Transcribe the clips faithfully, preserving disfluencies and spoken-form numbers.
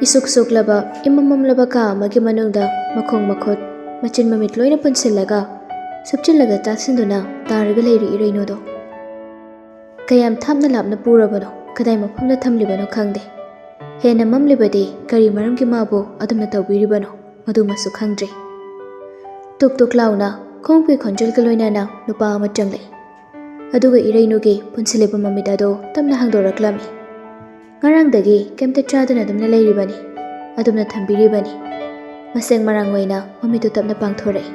ꯏꯁꯨꯛ ꯁꯨꯛꯂꯕ, ꯏꯃꯝ ꯃꯝꯂꯕ ꯀꯥ ꯑꯃꯒꯤ ꯃꯅꯨꯡꯗ ꯃꯈꯣꯡ ꯃꯈꯨꯠ, ꯃꯆꯤꯟ ꯃꯃꯤꯠ ꯂꯣꯏꯅ ꯄꯨꯟꯁꯤꯜꯂꯒ, ꯁꯨꯞꯆꯤꯜꯂꯒ ꯇꯥꯁꯤꯟꯗꯨꯅ ꯇꯥꯔꯒ ꯂꯩꯔꯤ ꯏꯔꯩꯅꯨꯗꯣ꯫ ꯀꯌꯥꯝ ꯊꯥꯞꯅ ꯂꯥꯞꯅ ꯄꯨꯔꯕꯅꯣ, ꯀꯗꯥꯏ ꯃꯐꯝꯗ ꯊꯝꯂꯤꯕꯅꯣ ꯈꯪꯗꯦ꯫ ꯍꯦꯟꯅ ꯃꯝꯂꯤꯕꯗꯤ ꯀꯔꯤ ꯃꯔꯝꯒꯤ ꯃꯥꯕꯨ ꯑꯗꯨꯝꯅ ꯇꯧꯕꯤꯔꯤꯕꯅꯣ, ꯃꯗꯨꯃꯁꯨ ꯈꯪꯗ꯭ꯔꯦ꯫ ꯇꯨꯛ ꯇꯨꯛ ꯂꯥꯎꯅ ꯈꯣꯡꯎꯞꯀꯤ ꯈꯣꯟꯖꯦꯜꯒ ꯂꯣꯏꯅꯅ ꯅꯨꯄꯥ ꯑꯃ ꯆꯪꯂꯛꯏ꯫ ꯑꯗꯨꯒ ꯏꯔꯩꯅꯨꯒꯤ ꯄꯨꯟꯁꯤꯜꯂꯤꯕ ꯃꯃꯤꯠ ꯑꯗꯨ ꯇꯞꯅ ꯍꯥꯡꯗꯣꯔꯛꯂꯝꯃꯤ꯫ ꯉꯔꯥꯡꯗꯒꯤ ꯀꯩꯝꯇ ꯆꯥꯗꯅ ꯑꯗꯨꯝꯅ ꯂꯩꯔꯤꯕꯅꯤ, ꯑꯗꯨꯝꯅ ꯊꯝꯕꯤꯔꯤꯕꯅꯤ꯫ ꯃꯁꯦꯡ ꯃꯔꯥꯡ ꯑꯣꯏꯅ ꯃꯃꯤꯠꯇꯨ ꯇꯞꯅ ꯄꯥꯡꯊꯣꯔꯛꯏ꯫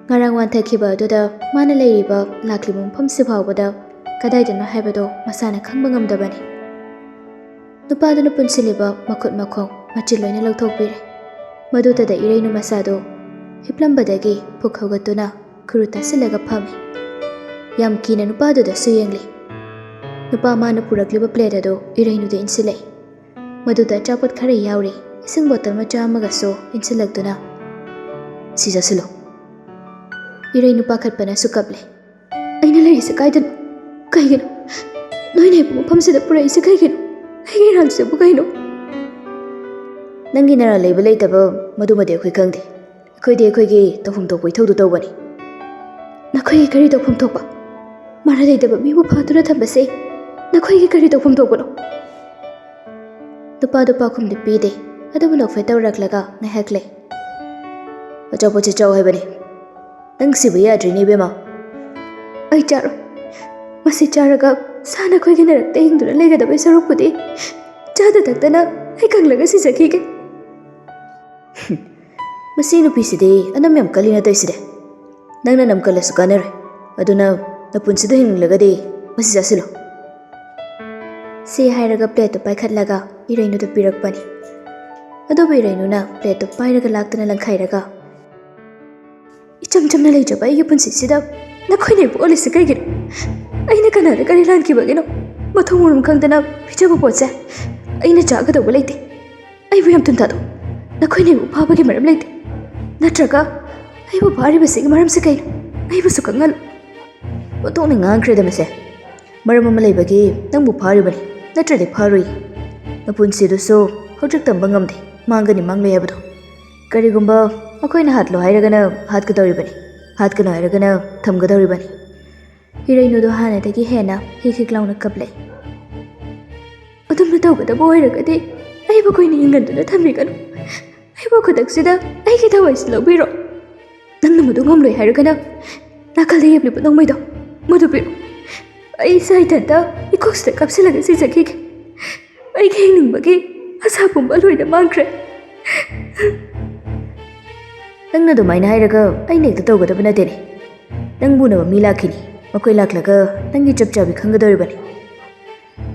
ꯉꯔꯥꯡ ꯋꯥꯟꯊꯈꯤꯕ ꯑꯗꯨꯗ ꯃꯥꯅ ꯂꯩꯔꯤꯕ, ꯂꯥꯛꯂꯤꯕ ꯃꯐꯝꯁꯤ ꯐꯥꯎꯕꯗ ꯀꯗꯥꯏꯗꯅꯣ ꯍꯥꯏꯕꯗꯣ ꯃꯁꯥꯅ ꯈꯪꯕ ꯉꯝꯗꯕꯅꯤ꯫ ꯅꯨꯄꯥꯗꯨꯅ ꯄꯨꯟꯁꯤꯜꯂꯤꯕ ꯃꯈꯨꯠ ꯃꯈꯣꯡ ꯃꯆꯤꯟ ꯂꯣꯏꯅ ꯂꯧꯊꯣꯛꯄꯤꯔꯦ꯫ ꯃꯗꯨꯇꯗ ꯏꯔꯩꯅꯨ ꯃꯁꯥꯗꯨ ꯍꯤꯞꯂꯝꯕꯗꯒꯤ ꯐꯨꯛ ꯍꯧꯒꯠꯇꯨꯅ ꯈꯨꯔꯨ ꯇꯥꯁꯤꯜꯂꯒ ꯐꯝꯃꯤ꯫ ꯌꯥꯝ ꯀꯤꯅ ꯅꯨꯄꯥꯗꯨꯗꯁꯨ ꯌꯦꯡꯂꯤ꯫ ꯅꯨꯄꯥ ꯃꯥꯅ ꯄꯨꯔꯛꯂꯤꯕ ꯄ꯭ꯂꯦꯠ ꯑꯗꯨ ꯏꯔꯩꯅꯨꯗ ꯏꯟꯁꯤꯜꯂꯛꯏ꯫ ꯃꯗꯨꯗ ꯑꯆꯥꯄꯣꯠ ꯈꯔ ꯌꯥꯎꯔꯤ꯫ ꯏꯁꯤꯡ ꯕꯣꯇꯜ ꯃꯆꯥ ꯑꯃꯒꯁꯨ ꯏꯟꯁꯤꯜꯂꯛꯇꯨꯅ, "ꯁꯤ ꯆꯥꯁꯤꯜꯂꯨ꯫" ꯏꯔꯩꯅꯨ ꯄꯥꯈꯠꯄꯅꯁꯨ ꯀꯞꯂꯦ꯫ "ꯑꯩꯅ ꯂꯩꯔꯤꯁꯦ ꯀꯥꯏꯗꯅꯣ? ꯀꯩꯒꯤꯅꯣ? ꯅꯣꯏꯅ ꯑꯩꯕꯨ ꯃꯐꯝꯁꯤꯗ ꯄꯨꯔꯛꯏꯁꯦ ꯀꯩꯒꯤꯅꯣ? ꯑꯩꯒꯤ ꯏꯔꯥꯟꯁꯤꯕꯨ ꯀꯩꯅꯣ?" "ꯅꯪꯒꯤ ꯅꯔꯥꯜ ꯂꯩꯕ ꯂꯩꯇꯕ, ꯃꯗꯨꯃꯗꯤ ꯑꯩꯈꯣꯏ ꯈꯪꯗꯦ꯫ ꯑꯩꯈꯣꯏꯗꯤ ꯑꯩꯈꯣꯏꯒꯤ ꯇꯧꯐꯝ ꯊꯣꯛꯄ ꯏꯊꯧꯗꯨ ꯇꯧꯕꯅꯤ꯫" "ꯅꯈꯣꯏꯒꯤ ꯀꯔꯤ ꯇꯧꯐꯝ ꯊꯣꯛꯄ? ꯃꯔꯥꯜ ꯂꯩꯇꯕ ꯃꯤꯕꯨ ꯐꯥꯗꯨꯅ ꯊꯝꯕꯁꯦ ꯅꯈꯣꯏꯒꯤ ꯀꯔꯤ ꯇꯧꯐꯝ ꯊꯣꯛꯄꯅꯣ?" ꯅꯨꯄꯥꯗꯨ ꯄꯥꯎꯈꯨꯝꯗꯤ ꯄꯤꯗꯦ, ꯑꯗꯨꯕꯨ ꯅꯣꯛꯐꯦꯠ ꯇꯧꯔꯛꯂꯒ ꯉꯥꯏꯍꯥꯛ ꯂꯩ꯫ "ꯑꯆꯥꯄꯣꯠꯁꯤ ꯆꯥꯎ ꯍꯥꯏꯕꯅꯤ꯫ ꯅꯪ ꯁꯤꯕ ꯌꯥꯗ꯭ꯔꯤꯅꯦ, ꯏꯕꯦꯝꯃ꯫" "ꯑꯩ ꯆꯥꯔꯣꯏ꯫ ꯃꯁꯤ ꯆꯥꯔꯒ ꯁꯥ ꯅꯈꯣꯏꯒꯤ ꯅꯔꯛꯇ ꯍꯤꯡꯗꯨꯅ ꯂꯩꯒꯗꯕꯩ ꯁꯔꯨꯛꯄꯨꯗꯤ ꯆꯥꯗ ꯊꯛꯇꯅ ꯑꯩ ꯀꯪꯂꯒ ꯁꯤꯖꯈꯤꯒꯦ꯫" "ꯃꯁꯤ ꯅꯨꯄꯤꯁꯤꯗꯤ ꯑꯅꯝ ꯌꯥꯝ ꯀꯜꯂꯤꯅ ꯇꯧꯔꯤꯁꯤꯗꯤ꯫ ꯅꯪꯅ ꯅꯝ ꯀꯜꯂꯁꯨ ꯀꯥꯟꯅꯔꯣꯏ꯫ ꯑꯗꯨꯅ ꯅꯄꯨꯟꯁꯤꯗ ꯍꯤꯡꯅꯤꯡꯂꯒꯗꯤ ꯃꯁꯤ ꯆꯥꯁꯤꯜꯂꯨ꯫" ꯁꯤ ꯍꯥꯏꯔꯒ ꯄ꯭ꯂꯦꯠꯇꯨ ꯄꯥꯏꯈꯠꯂꯒ ꯏꯔꯩꯅꯨꯗ ꯄꯤꯔꯛꯄꯅꯤ꯫ ꯑꯗꯨꯕꯨ ꯏꯔꯩꯅꯨꯅ ꯄ꯭ꯂꯦꯠꯇꯨ ꯄꯥꯏꯔꯒ ꯂꯥꯛꯇꯨꯅ ꯂꯪꯈꯥꯏꯔꯒ, "ꯏꯆꯝ ꯆꯝꯅ ꯂꯩꯖꯕ ꯑꯩꯒꯤ ꯄꯨꯟꯁꯤꯁꯤꯗ ꯅꯈꯣꯏꯅ ꯑꯩꯕꯨ ꯑꯣꯠꯂꯤꯁꯤ ꯀꯩꯒꯤꯅꯣ? ꯑꯩꯅ ꯀꯅꯥꯗ ꯀꯔꯤ ꯂꯥꯟꯈꯤꯕꯒꯤꯅꯣ? ꯃꯊꯣꯡ ꯃꯔꯝ ꯈꯪꯗꯅ ꯄꯤꯖꯕ ꯄꯣꯠꯁꯦ ꯑꯩꯅ ꯆꯥꯒꯗꯧꯕ ꯂꯩꯇꯦ꯫ ꯑꯩꯕꯨ ꯌꯥꯝ ꯊꯨꯅ ꯊꯥꯗꯣꯛꯎ꯫ ꯅꯈꯣꯏꯅ ꯑꯩꯕꯨ ꯐꯥꯕꯒꯤ ꯃꯔꯝ ꯂꯩꯇꯦ꯫ ꯅꯠꯇ꯭ꯔꯒ ꯑꯩꯕꯨ ꯐꯥꯔꯤꯕꯁꯤꯒꯤ ꯃꯔꯝꯁꯦ ꯀꯩꯅꯣ? ꯑꯩꯕꯨꯁꯨ ꯈꯪꯍꯜꯂꯨ꯫" "ꯑꯣꯟꯊꯣꯛꯅ ꯉꯥꯡꯈ꯭ꯔꯦꯗ ꯃꯁꯦ꯫ ꯃꯔꯝ ꯑꯃ ꯂꯩꯕꯒꯤ ꯅꯪꯕꯨ ꯐꯥꯔꯤꯕꯅꯤ, ꯅꯠꯇ꯭ꯔꯗꯤ ꯐꯥꯔꯨꯏ꯫ ꯅꯄꯨꯟꯁꯤꯗꯨꯁꯨ ꯍꯧꯖꯤꯛ ꯇꯝꯕ ꯉꯝꯗꯦ, ꯃꯥꯡꯒꯅꯤ ꯃꯥꯡꯂꯣꯏ ꯍꯥꯏꯕꯗꯣ꯫ ꯀꯔꯤꯒꯨꯝꯕ ꯃꯈꯣꯏꯅ ꯍꯥꯠꯂꯣ ꯍꯥꯏꯔꯒꯅ ꯍꯥꯠꯀꯗꯧꯔꯤꯕꯅꯤ, ꯍꯥꯠꯀꯅꯨ ꯍꯥꯏꯔꯒꯅ ꯊꯝꯒꯗꯧꯔꯤꯕꯅꯤ꯫ ꯏꯔꯩꯅꯨꯗꯣ ꯍꯥꯟꯅꯗꯒꯤ ꯍꯦꯟꯅ ꯍꯤꯛ ꯍꯤꯛ ꯂꯥꯎꯅ ꯀꯞꯂꯦ꯫ ꯑꯗꯨꯝꯅ ꯇꯧꯒꯗꯕ ꯑꯣꯏꯔꯒꯗꯤ ꯑꯩꯕꯨ ꯀꯨꯏꯅ ꯏꯪꯍꯟꯗꯨꯅ ꯊꯝꯕꯤꯒꯅꯨ꯫ ꯑꯩꯕꯨ ꯈꯨꯗꯛꯁꯤꯗ ꯑꯩꯒꯤ ꯊꯋꯥꯏꯁꯤ ꯂꯧꯕꯤꯔꯣ꯫ ꯅꯪꯅ ꯃꯗꯨ ꯉꯝꯂꯣꯏ ꯍꯥꯏꯔꯒꯅ ꯅꯥꯀꯜꯗ ꯌꯦꯞꯂꯤꯕ ꯅꯣꯡꯃꯩꯗꯣ ꯃꯗꯨ ꯄꯤꯔꯣ꯫ ꯑꯩ ꯏꯁꯥ ꯏꯊꯟꯇ ꯏꯀꯣꯛꯁꯤꯗ ꯀꯥꯞꯁꯤꯜꯂꯒ ꯁꯤꯖꯈꯤꯒꯦ꯫ ꯑꯩꯒꯤ ꯍꯤꯡꯅꯤꯡꯕꯒꯤ ꯑꯁꯥ ꯄꯨꯝꯕ ꯂꯣꯏꯅ ꯃꯥꯡꯈ꯭ꯔꯦ꯫ ꯅꯪꯅ ꯑꯗꯨꯃꯥꯏꯅ ꯍꯥꯏꯔꯒ ꯑꯩꯅ ꯍꯦꯛꯇ ꯇꯧꯒꯗꯕ ꯅꯠꯇꯦꯅꯦ꯫ ꯅꯪꯕꯨ ꯎꯅꯕ ꯃꯤ ꯂꯥꯛꯈꯤꯅꯤ꯫ ꯃꯈꯣꯏ ꯂꯥꯛꯂꯒ ꯅꯪꯒꯤ ꯆꯞ ꯆꯥꯕꯤ ꯈꯪꯒꯗꯧꯔꯤꯕꯅꯤ꯫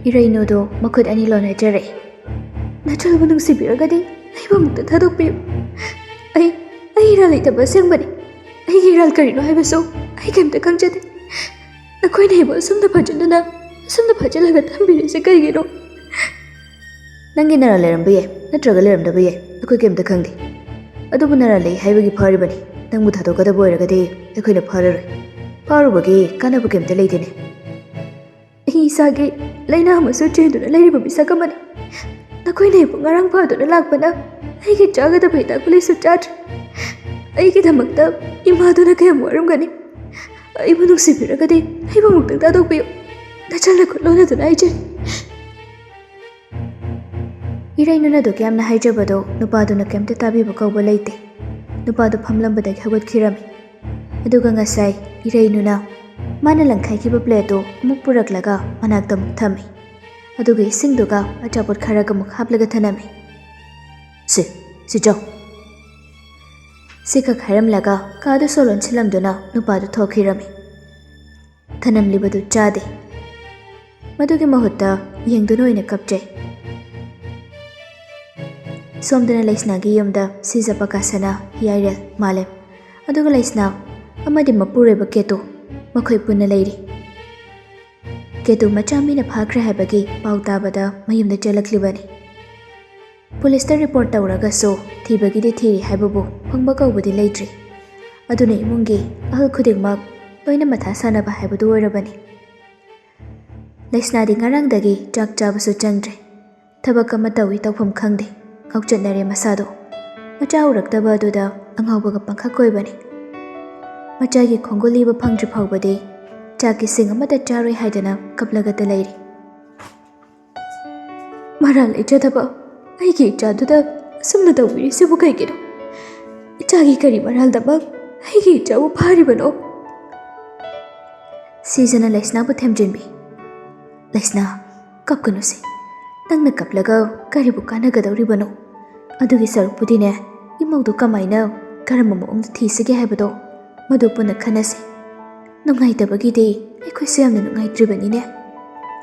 ꯏꯔꯩꯅꯨꯗꯣ ꯃꯈꯨꯠ ꯑꯅꯤ ꯂꯣꯟꯅꯖꯔꯛꯏ꯫ ꯅꯆꯜꯕꯨ ꯅꯨꯡꯁꯤꯕꯤꯔꯒꯗꯤ ꯑꯩꯕꯨ ꯑꯃꯨꯛꯇ ꯊꯥꯗꯣꯛꯄꯤꯌꯨ꯫ ꯑꯩ, ꯑꯩ ꯏꯔꯥꯜ ꯂꯩꯇꯕ ꯑꯁꯦꯡꯕꯅꯤ꯫ ꯑꯩꯒꯤ ꯏꯔꯥꯜ ꯀꯔꯤꯅꯣ ꯍꯥꯏꯕꯁꯨ ꯑꯩ ꯀꯩꯝꯇ ꯈꯪꯖꯗꯦ꯫ ꯅꯈꯣꯏꯅ ꯑꯩꯕꯨ ꯑꯁꯨꯝꯅ ꯐꯥꯖꯤꯟꯗꯨꯅ, ꯑꯁꯨꯝꯅ ꯐꯥꯖꯤꯜꯂꯒ ꯊꯝꯕꯤꯔꯤꯁꯦ ꯀꯩꯒꯤꯅꯣ? ꯅꯪꯒꯤ ꯅꯔꯥꯜ ꯂꯩꯔꯝꯕ ꯌꯥꯏ, ꯅꯠꯇ꯭ꯔꯒ ꯂꯩꯔꯝꯗꯕ ꯌꯥꯏ, ꯑꯩꯈꯣꯏ ꯀꯩꯝꯇ ꯈꯪꯗꯦ꯫ ꯑꯗꯨꯕꯨ ꯅꯔꯥꯜ ꯂꯩ ꯍꯥꯏꯕꯒꯤ ꯐꯥꯔꯤꯕꯅꯤ꯫ ꯅꯪꯕꯨ ꯊꯥꯗꯣꯛꯀꯗꯕ ꯑꯣꯏꯔꯒꯗꯤ ꯑꯩꯈꯣꯏꯅ ꯐꯥꯔꯔꯣꯏ꯫ ꯐꯥꯔꯨꯕꯒꯤ ꯀꯥꯟꯅꯕ ꯀꯩꯝꯇ ꯂꯩꯇꯦꯅꯦ꯫ ꯑꯩ ꯏꯁꯥꯒꯤ ꯂꯥꯏꯅꯥ ꯑꯃꯁꯨ ꯆꯦꯟꯗꯨꯅ ꯂꯩꯔꯤꯕ ꯃꯤꯁꯛ ꯑꯃꯅꯤ꯫ ꯅꯈꯣꯏꯅ ꯑꯩꯕꯨ ꯉꯔꯥꯡ ꯐꯥꯗꯨꯅ ꯂꯥꯛꯄꯅ ꯑꯩꯒꯤ ꯆꯥꯒꯗꯕ ꯍꯤꯗꯥꯛ ꯒꯨꯂꯤꯁꯨ ꯆꯥꯗ꯭ꯔꯤ꯫ ꯑꯩꯒꯤꯗꯃꯛꯇ ꯏꯃꯥꯗꯨꯅ ꯀꯌꯥꯝ ꯋꯥꯔꯝꯒꯅꯤ꯫ ꯑꯩꯕꯨ ꯅꯨꯡꯁꯤꯕꯤꯔꯒꯗꯤ ꯑꯩꯕꯨ ꯑꯃꯨꯛꯇꯪ ꯊꯥꯗꯣꯛꯄꯤꯌꯨ꯫ ꯅꯆꯜꯅ ꯈꯨꯠ ꯂꯣꯟꯅꯗꯨꯅ ꯍꯥꯏꯖꯔꯤ꯫ ꯏꯔꯩꯅꯨꯅ ꯑꯗꯨꯛ ꯌꯥꯝꯅ ꯍꯥꯏꯖꯕꯗꯣ ꯅꯨꯄꯥꯗꯨꯅ ꯀꯩꯝꯇ ꯇꯥꯕꯤꯕ ꯀꯧꯕ ꯂꯩꯇꯦ꯫ ꯅꯨꯄꯥꯗꯨ ꯐꯝꯂꯝꯕꯗꯒꯤ ꯍꯧꯒꯠꯈꯤꯔꯝꯃꯤ꯫ ꯑꯗꯨꯒ ꯉꯁꯥꯏ ꯏꯔꯩꯅꯨꯅ ꯃꯥꯅ ꯂꯪꯈꯥꯏꯈꯤꯕ ꯄ꯭ꯂꯦꯠꯇꯨ ꯑꯃꯨꯛ ꯄꯨꯔꯛꯂꯒ ꯃꯅꯥꯛꯇ ꯑꯃꯨꯛ ꯊꯝꯃꯤ꯫ ꯑꯗꯨꯒ ꯏꯁꯤꯡꯗꯨꯒ ꯑꯆꯥꯄꯣꯠ ꯈꯔꯒ ꯑꯃꯨꯛ ꯍꯥꯞꯂꯒ ꯊꯅꯝꯃꯤ꯫ "ꯁꯤ, ꯁꯤ ꯆꯥꯎ꯫" ꯁꯤꯈꯛ ꯍꯥꯏꯔꯝꯂꯒ ꯀꯥꯗꯨ ꯁꯣ ꯂꯣꯟꯁꯤꯜꯂꯝꯗꯨꯅ ꯅꯨꯄꯥꯗꯨ ꯊꯣꯛꯈꯤꯔꯝꯃꯤ꯫ ꯊꯅꯝꯂꯤꯕꯗꯨ ꯆꯥꯗꯦ꯫ ꯃꯗꯨꯒꯤ ꯃꯍꯨꯠꯇ ꯌꯦꯡꯗꯨꯅ ꯑꯣꯏꯅ ꯀꯞꯆꯩ꯫ ꯁꯣꯝꯗꯅ ꯂꯩꯁꯅꯥꯒꯤ ꯌꯨꯝꯗ ꯁꯤꯖ, ꯄꯀꯥꯁꯅꯥ, ꯍꯤꯌꯥꯏꯔꯦꯜ, ꯃꯥꯂꯦꯝ, ꯑꯗꯨꯒ ꯂꯩꯁꯅꯥ ꯑꯃꯗꯤ ꯃꯄꯨꯔꯣꯏꯕ ꯀꯦꯇꯨ ꯃꯈꯣꯏ ꯄꯨꯟꯅ ꯂꯩꯔꯤ꯫ ꯀꯦꯇꯨ ꯃꯆꯥ ꯃꯤꯅ ꯐꯥꯈ꯭ꯔꯦ ꯍꯥꯏꯕꯒꯤ ꯄꯥꯎ ꯇꯥꯕꯗ ꯃꯌꯨꯝꯗ ꯆꯦꯜꯂꯛꯂꯤꯕꯅꯤ꯫ ꯄꯨꯂꯤꯁꯇ ꯔꯤꯄꯣꯔꯠ ꯇꯧꯔꯒꯁꯨ ꯊꯤꯕꯒꯤꯗꯤ ꯊꯤꯔꯤ ꯍꯥꯏꯕꯕꯨ ꯐꯪꯕ ꯀꯧꯕꯗꯤ ꯂꯩꯇ꯭ꯔꯤ꯫ ꯑꯗꯨꯅ ꯏꯃꯨꯡꯒꯤ ꯑꯍꯜ ꯈꯨꯗꯤꯡꯃꯛ ꯂꯣꯏꯅ ꯃꯊꯥ ꯁꯥꯅꯕ ꯍꯥꯏꯕꯗꯨ ꯑꯣꯏꯔꯕꯅꯤ꯫ ꯂꯩꯁꯅꯥꯗꯤ ꯉꯔꯥꯡꯗꯒꯤ ꯆꯥꯛ ꯆꯥꯕꯁꯨ ꯆꯪꯗ꯭ꯔꯦ꯫ ꯊꯕꯛ ꯑꯃ ꯇꯧꯏ ꯇꯧꯐꯝ ꯈꯪꯗꯦ, ꯉꯥꯎꯆꯠꯅꯔꯦ ꯃꯁꯥꯗꯣ꯫ ꯃꯆꯥ ꯎꯔꯛꯇꯕ ꯑꯗꯨꯗ ꯑꯉꯥꯎꯕꯒ ꯄꯪꯈꯛ ꯑꯣꯏꯕꯅꯤ꯫ ꯃꯆꯥꯒꯤ ꯈꯣꯡꯒꯨꯜ ꯂꯤꯕ ꯐꯪꯗ꯭ꯔꯤ ꯐꯥꯎꯕꯗꯤ ꯆꯥꯛ ꯏꯁꯤꯡ ꯑꯃꯠꯇ ꯆꯥꯔꯣꯏ ꯍꯥꯏꯗꯅ ꯀꯞꯂꯒꯇ ꯂꯩꯔꯤ꯫ ꯃꯔꯥꯜ ꯂꯩꯖꯗꯕ ꯑꯩꯒꯤ ꯏꯆꯥꯗꯨꯗ ꯑꯁꯨꯝꯅ ꯇꯧꯕꯤꯔꯤꯁꯤꯕꯨ ꯀꯩꯒꯤꯅꯣ? ꯏꯆꯥꯒꯤ ꯀꯔꯤ ꯃꯔꯥꯜꯗꯃꯛ ꯑꯩꯒꯤ ꯏꯆꯥꯕꯨ ꯐꯥꯔꯤꯕꯅꯣ? ꯁꯤꯖꯅ ꯂꯩꯁꯅꯥꯕꯨ ꯊꯦꯝꯖꯤꯟꯕꯤ꯫ "ꯂꯩꯁꯅꯥ, ꯀꯞꯀꯅꯨꯁꯦ꯫ ꯅꯪꯅ ꯀꯞꯂꯒ ꯀꯔꯤꯕꯨ ꯀꯥꯟꯅꯒꯗꯧꯔꯤꯕꯅꯣ? ꯑꯗꯨꯒꯤ ꯁꯔꯨꯛꯄꯨꯗꯤꯅꯦ, ꯏꯃꯧꯗꯨ ꯀꯃꯥꯏꯅ, ꯀꯔꯝꯕ ꯃꯑꯣꯡꯗ ꯊꯤꯁꯤꯒꯦ ꯍꯥꯏꯕꯗꯣ, ꯃꯗꯨ ꯄꯨꯟꯅ ꯈꯟꯅꯁꯤ꯫ ꯅꯨꯡꯉꯥꯏꯇꯕꯒꯤꯗꯤ ꯑꯩꯈꯣꯏꯁꯨ ꯌꯥꯝꯅ ꯅꯨꯡꯉꯥꯏꯇ꯭ꯔꯤꯕꯅꯤꯅꯦ꯫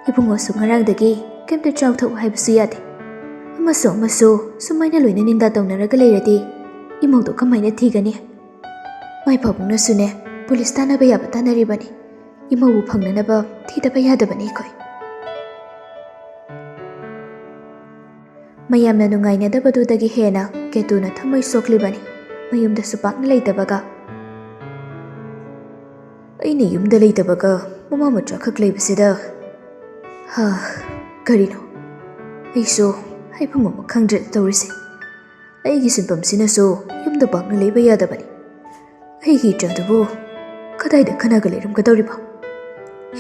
ꯏꯕꯨꯡꯉꯣꯁꯨ ꯉꯔꯥꯡꯗꯒꯤ ꯀꯩꯝꯇ ꯆꯥꯎ ꯊꯛꯎ ꯍꯥꯏꯕꯁꯨ ꯌꯥꯗꯦ꯫ ꯑꯃꯁꯨ ꯑꯃꯁꯨ ꯁꯨꯃꯥꯏꯅ ꯂꯣꯏꯅ ꯅꯤꯟꯗꯥ ꯇꯧꯅꯔꯒ ꯂꯩꯔꯗꯤ ꯏꯃꯧꯗꯣ ꯀꯃꯥꯏꯅ ꯊꯤꯒꯅꯤ?" ꯃꯥꯏ ꯄꯥꯕꯨꯡꯅꯁꯨꯅꯦ, ꯄꯨꯂꯤꯁ ꯇꯥꯟꯅꯕ ꯌꯥꯕ ꯇꯥꯟꯅꯔꯤꯕꯅꯤ꯫ ꯏꯃꯧꯕꯨ ꯐꯪꯅꯅꯕ ꯊꯤꯗꯕ ꯌꯥꯗꯕꯅꯤ ꯑꯩꯈꯣꯏ꯫ ꯃꯌꯥꯝꯅ ꯅꯨꯡꯉꯥꯏꯅꯗꯕꯗꯨꯗꯒꯤ ꯍꯦꯟꯅ ꯀꯦꯇꯨꯅ ꯊꯃꯣꯏ ꯁꯣꯛꯂꯤꯕꯅꯤ, ꯃꯌꯨꯝꯗꯁꯨ ꯄꯥꯛꯅ ꯂꯩꯇꯕꯒ꯫ "ꯑꯩꯅ ꯌꯨꯝꯗ ꯂꯩꯇꯕꯒ ꯃꯃꯥ ꯃꯆꯥꯈꯛ ꯂꯩꯕꯁꯤꯗ, ꯍꯥ, ꯀꯔꯤꯅꯣ? ꯑꯩꯁꯨ ꯍꯥꯏꯐꯝ ꯑꯃ ꯈꯪꯗ꯭ꯔꯦ ꯇꯧꯔꯤꯁꯦ꯫ ꯑꯩꯒꯤ ꯁꯤꯟꯐꯝꯁꯤꯅꯁꯨ ꯌꯨꯝꯗ ꯄꯥꯛꯅ ꯂꯩꯕ ꯌꯥꯗꯕꯅꯤ꯫ ꯑꯩꯒꯤ ꯏꯆꯥꯗꯨꯕꯨ ꯀꯗꯥꯏꯗ ꯈꯅꯒ ꯂꯩꯔꯝꯒꯗꯧꯔꯤꯕ?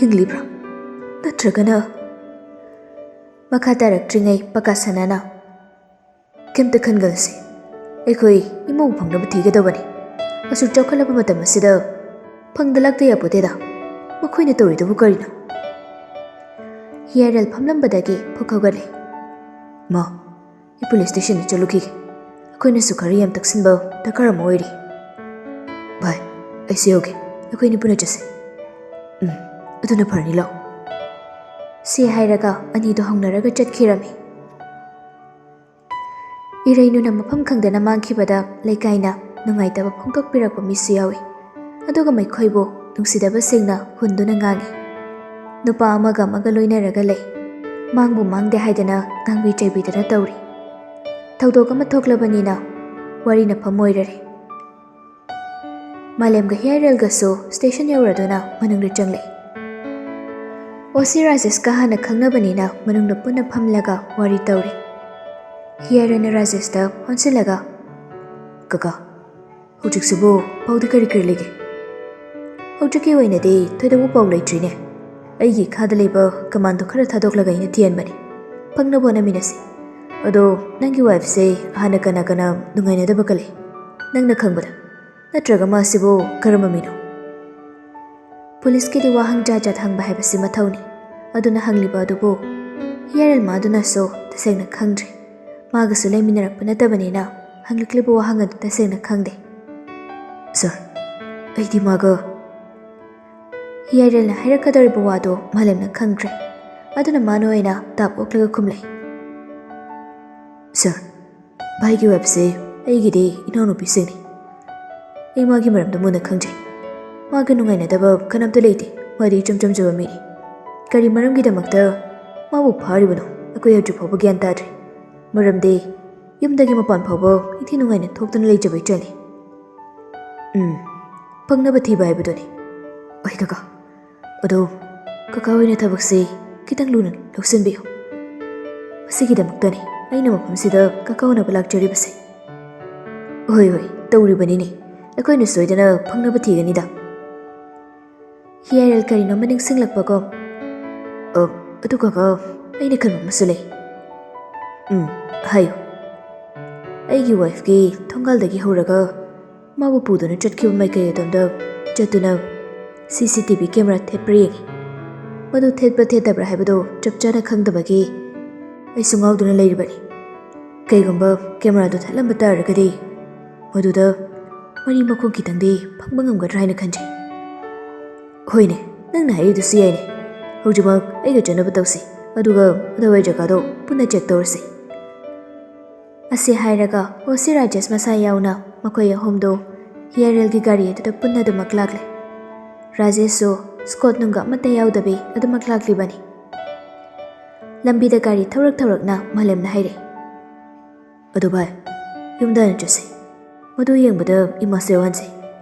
ꯍꯤꯡꯂꯤꯕ꯭ꯔꯥ? ꯅꯠꯇ꯭ꯔꯒꯅ?" ꯃꯈꯥ ꯇꯥꯔꯛꯇ꯭ꯔꯤꯉꯩ ꯄꯀꯥ ꯁꯅꯥꯅ, "ꯀꯩꯝꯇ ꯈꯟꯒꯅꯨꯁꯦ, ꯑꯩꯈꯣꯏ ꯏꯃꯧ ꯐꯪꯅꯕ ꯊꯤꯒꯗꯕꯅꯤ꯫ ꯑꯁꯨꯛ ꯆꯥꯎꯈꯠꯂꯕ ꯃꯇꯝ ꯑꯁꯤꯗ ꯐꯪꯗ ꯂꯥꯛꯇ ꯌꯥꯄꯣꯠꯇꯦꯗ꯫ ꯃꯈꯣꯏꯅ ꯇꯧꯔꯤꯗꯨꯕꯨ ꯀꯔꯤꯅꯣ?" ꯍꯤꯌꯥꯔꯦꯜ ꯐꯝꯂꯝꯕꯗꯒꯤ ꯐꯨꯛ ꯍꯧꯒꯠꯂꯦ꯫ "ꯃꯥ, ꯑꯩ ꯄꯨꯂꯤꯁ ꯁ꯭ꯇꯦꯁꯟꯗ ꯆꯠꯂꯨꯈꯤꯒꯦ꯫ ꯑꯩꯈꯣꯏꯅꯁꯨ ꯈꯔ ꯌꯥꯝ ꯇꯛꯁꯤꯟꯕ ꯗꯔꯀꯥꯔ ꯑꯃ ꯑꯣꯏꯔꯤ꯫" "ꯚꯥꯏ, ꯑꯩꯁꯨ ꯌꯧꯒꯦ꯫ ꯑꯩꯈꯣꯏꯅꯤ ꯄꯨꯟꯅ ꯆꯠꯁꯦ꯫" "ꯎꯝ, ꯑꯗꯨꯅ ꯐꯔꯅꯤ, ꯂꯥꯛꯑꯣ꯫" ꯁꯤ ꯍꯥꯏꯔꯒ ꯑꯅꯤꯗꯣ ꯍꯧꯅꯔꯒ ꯆꯠꯈꯤꯔꯝꯃꯤ꯫ ꯏꯔꯩꯅꯨꯅ ꯃꯐꯝ ꯈꯪꯗꯅ ꯃꯥꯡꯈꯤꯕꯗ ꯂꯩꯀꯥꯏꯅ ꯅꯨꯡꯉꯥꯏꯇꯕ ꯐꯣꯡꯗꯣꯛꯄꯤꯔꯛꯄ ꯃꯤꯁꯨ ꯌꯥꯎꯏ꯫ ꯑꯗꯨꯒ ꯃꯈꯣꯏꯕꯨ ꯅꯨꯡꯁꯤꯗꯕꯁꯤꯡꯅ ꯍꯨꯟꯗꯨꯅ ꯉꯥꯡꯏ꯫ ꯅꯨꯄꯥ ꯑꯃꯒ ꯑꯃꯒ ꯂꯣꯏꯅꯔꯒ ꯂꯩ꯫ ꯃꯥꯡꯕꯨ ꯃꯥꯡꯗꯦ ꯍꯥꯏꯗꯅ ꯉꯥꯡꯕꯤ ꯆꯩꯕꯤꯗꯅ ꯇꯧꯔꯤ꯫ ꯊꯧꯗꯣꯛ ꯑꯃ ꯊꯣꯛꯂꯕꯅꯤꯅ ꯋꯥꯔꯤꯅ ꯐꯝ ꯑꯣꯏꯔꯔꯦ꯫ ꯃꯥꯂꯦꯝꯒ ꯍꯤꯌꯥꯏꯔꯦꯜꯒꯁꯨ ꯁ꯭ꯇꯦꯁꯟ ꯌꯧꯔꯗꯨꯅ ꯃꯅꯨꯡꯗ ꯆꯪꯂꯛꯏ꯫ ꯑꯣ ꯁꯤ ꯔꯥꯖꯦꯁꯀ ꯍꯥꯟꯅ ꯈꯪꯅꯕꯅꯤꯅ ꯃꯅꯨꯡꯗ ꯄꯨꯟꯅ ꯐꯝꯂꯒ ꯋꯥꯔꯤ ꯇꯧꯔꯤ꯫ ꯍꯤꯌꯥꯔꯦꯟꯅ ꯔꯥꯖꯦꯁꯇ ꯑꯣꯟꯁꯤꯜꯂꯒ, "ꯀꯀꯥ, ꯍꯧꯖꯤꯛꯁꯤꯕꯨ ꯄꯥꯎꯗꯤ ꯀꯔꯤ ꯀꯔꯤ ꯂꯩꯒꯦ?" "ꯍꯧꯖꯤꯛꯀꯤ ꯑꯣꯏꯅꯗꯤ ꯊꯣꯏꯗꯣꯛꯄ ꯄꯥꯎ ꯂꯩꯇ꯭ꯔꯤꯅꯦ꯫ ꯑꯩꯒꯤ ꯏꯈꯥꯗ ꯂꯩꯕ ꯀꯃꯥꯟꯗꯣ ꯈꯔ ꯊꯥꯗꯣꯛꯂꯒ ꯑꯩꯅ ꯊꯤꯍꯟꯕꯅꯤ꯫ ꯐꯪꯅꯕ ꯍꯣꯠꯅꯃꯤꯟꯅꯁꯤ꯫ ꯑꯗꯣ ꯅꯪꯒꯤ ꯋꯥꯏꯐꯁꯦ ꯍꯥꯟꯅ ꯀꯅꯥ ꯀꯅꯥ ꯅꯨꯡꯉꯥꯏꯅꯗꯕꯒ ꯂꯩ, ꯅꯪꯅ ꯈꯪꯕꯗ? ꯅꯠꯇ꯭ꯔꯒ ꯃꯥꯁꯤꯕꯨ ꯀꯔꯝꯕ ꯃꯤꯅꯣ?" ꯄꯨꯂꯤꯁꯀꯤꯗꯤ ꯋꯥꯍꯪ ꯖꯥꯠ ꯖꯥꯠ ꯍꯪꯕ ꯍꯥꯏꯕꯁꯤ ꯃꯊꯧꯅꯤ꯫ ꯑꯗꯨꯅ ꯍꯪꯂꯤꯕ ꯑꯗꯨꯕꯨ ꯍꯤꯌꯥꯔꯦꯜ ꯃꯥꯗꯨꯅꯁꯨ ꯇꯁꯦꯡꯅ ꯈꯪꯗ꯭ꯔꯦ꯫ ꯃꯥꯒꯁꯨ ꯂꯩꯃꯤꯟꯅꯔꯛꯄ ꯅꯠꯇꯕꯅꯤꯅ ꯍꯪꯂꯛꯂꯤꯕ ꯋꯥꯍꯪ ꯑꯗꯨ ꯇꯁꯦꯡꯅ ꯈꯪꯗꯦ꯫ "ꯁꯥꯔ, ꯑꯩꯗꯤ ꯃꯥꯒ" ꯍꯤꯌꯥꯔꯦꯜꯅ ꯍꯥꯏꯔꯛꯀꯗꯧꯔꯤꯕ ꯋꯥꯗꯣ ꯃꯥꯂꯦꯝꯅ ꯈꯪꯗ꯭ꯔꯦ꯫ ꯑꯗꯨꯅ ꯃꯥꯅ ꯑꯣꯏꯅ ꯇꯥꯞ ꯑꯣꯛꯂꯒ ꯈꯨꯝꯂꯛꯏ꯫ "ꯁꯥꯔ, ꯚꯥꯏꯒꯤ ꯋꯥꯏꯐꯁꯦ ꯑꯩꯒꯤꯗꯤ ꯏꯅꯥꯎꯅꯨꯄꯤꯁꯤꯡꯅꯤ꯫ ꯑꯩ ꯃꯥꯒꯤ ꯃꯔꯝꯗ ꯃꯨꯟꯅ ꯈꯪꯖꯩ꯫ ꯃꯥꯒ ꯅꯨꯡꯉꯥꯏꯅꯗꯕ ꯀꯅꯥꯝꯇ ꯂꯩꯇꯦ꯫ ꯃꯥꯗꯤ ꯏꯆꯝ ꯆꯝꯖꯕ ꯃꯤꯅꯤ꯫ ꯀꯔꯤ ꯃꯔꯝꯒꯤꯗꯃꯛꯇ ꯃꯥꯕꯨ ꯐꯥꯔꯤꯕꯅꯣ ꯑꯩꯈꯣꯏ ꯍꯧꯖꯤꯛ ꯐꯥꯎꯕ ꯒ꯭ꯌꯥꯟ ꯇꯥꯗ꯭ꯔꯤ꯫ ꯃꯔꯝꯗꯤ ꯌꯨꯝꯗꯒꯤ ꯃꯄꯥꯟ ꯐꯥꯎꯕ ꯏꯊꯤ ꯅꯨꯡꯉꯥꯏꯅ ꯊꯣꯛꯇꯨꯅ ꯂꯩꯖꯕ ꯏꯆꯜꯅꯤ꯫" "ꯎꯝ, ꯐꯪꯅꯕ ꯊꯤꯕ ꯍꯥꯏꯕꯗꯨꯅꯤ꯫ ꯑꯣꯏ ꯀꯀꯥ, ꯑꯗꯣ ꯀꯀꯥ ꯍꯣꯏꯅ ꯊꯕꯛꯁꯤ ꯈꯤꯇꯪ ꯂꯨꯅ ꯂꯧꯁꯤꯟꯕꯤꯌꯨ꯫ ꯃꯁꯤꯒꯤꯗꯃꯛꯇꯅꯤ ꯑꯩꯅ ꯃꯐꯝꯁꯤꯗ ꯀꯀꯥ ꯎꯅꯕ ꯂꯥꯛꯆꯔꯤꯕꯁꯦ꯫" "ꯍꯣꯏ, ꯍꯣꯏ, ꯇꯧꯔꯤꯕꯅꯤꯅꯦ꯫ ꯑꯩꯈꯣꯏꯅ ꯁꯣꯏꯗꯅ ꯐꯪꯅꯕ ꯊꯤꯒꯅꯤꯗ꯫" ꯍꯤꯌꯥꯔꯦꯜ ꯀꯔꯤꯅꯣꯃ ꯅꯤꯡꯁꯤꯡꯂꯛꯄꯒꯨꯝ, "ꯑ, ꯑꯗꯨ ꯀꯀꯥ, ꯑꯩꯅ ꯈꯟꯕ ꯑꯃꯁꯨ ꯂꯩ꯫" "ꯎꯝ, ꯍꯥꯏꯌꯨ꯫" "ꯑꯩꯒꯤ ꯋꯥꯏꯐꯀꯤ ꯊꯣꯡꯒꯥꯜꯗꯒꯤ ꯍꯧꯔꯒ ꯃꯥꯕꯨ ꯄꯨꯗꯨꯅ ꯆꯠꯈꯤꯕ ꯃꯥꯏꯀꯩ ꯑꯗꯣꯝꯗ ꯆꯠꯇꯨꯅ ꯁꯤ ꯁꯤ ꯇꯤ ꯚꯤ ꯀꯦꯃꯦꯔꯥ ꯊꯦꯠꯄ꯭ꯔꯥ ꯌꯦꯡꯉꯤ꯫ ꯃꯗꯨ ꯊꯦꯠꯄ꯭ꯔꯥ ꯊꯦꯠꯇꯕ꯭ꯔꯥ ꯍꯥꯏꯕꯗꯨ ꯆꯞ ꯆꯥꯅ ꯈꯪꯗꯕꯒꯤ ꯑꯩꯁꯨ ꯉꯥꯎꯗꯨꯅ ꯂꯩꯔꯤꯕꯅꯤ꯫ ꯀꯩꯒꯨꯝꯕ ꯀꯦꯃꯦꯔꯥꯗꯨ ꯊꯦꯠꯂꯝꯕ ꯇꯥꯔꯒꯗꯤ ꯃꯗꯨꯗ ꯃꯔꯤ ꯃꯈꯣꯡ ꯈꯤꯇꯪꯗꯤ ꯐꯪꯕ ꯉꯝꯒꯗ꯭ꯔꯥ ꯍꯥꯏꯅ ꯈꯟꯖꯩ꯫" "ꯍꯣꯏꯅꯦ, ꯅꯪꯅ ꯍꯥꯏꯔꯤꯗꯨꯁꯨ ꯌꯥꯏꯅꯦ꯫ ꯍꯧꯖꯤꯛꯃꯛ ꯑꯩꯒ ꯆꯠꯅꯕ ꯇꯧꯁꯤ, ꯑꯗꯨꯒ ꯑꯗꯨꯋꯥꯏ ꯖꯒꯥꯗꯣ ꯄꯨꯟꯅ ꯆꯦꯛ ꯇꯧꯔꯁꯤ꯫" ꯑꯁꯤ ꯍꯥꯏꯔꯒ ꯑꯣ ꯁꯤ ꯔꯥꯖꯦꯁ ꯃꯁꯥ ꯌꯥꯎꯅ ꯃꯈꯣꯏ ꯑꯍꯨꯝꯗꯣ ꯍꯤꯌꯥꯔꯦꯜꯒꯤ ꯒꯥꯔꯤ ꯑꯗꯨꯗ ꯄꯨꯟꯅ ꯑꯗꯨꯃꯛ ꯂꯥꯛꯂꯦ꯫ ꯔꯥꯖꯦꯁꯁꯨ ꯁ꯭ꯀꯣꯠ ꯅꯨꯡꯒ ꯑꯃꯠꯇ ꯌꯥꯎꯗꯕꯤ ꯑꯗꯨꯃꯛ ꯂꯥꯛꯂꯤꯕꯅꯤ꯫ ꯂꯝꯕꯤꯗ ꯒꯥꯔꯤ ꯊꯧꯔꯛ ꯊꯧꯔꯛꯅ ꯃꯥꯂꯦꯝꯅ ꯍꯥꯏꯔꯛꯏ, "ꯑꯗꯨ ꯚꯥꯏ, ꯌꯨꯝꯗ ꯍꯥꯟꯅ ꯆꯠꯁꯤ꯫ ꯃꯗꯨ ꯌꯦꯡꯕꯗ ꯏꯃꯥꯁꯨ ꯌꯥꯎꯍꯟꯁꯤ꯫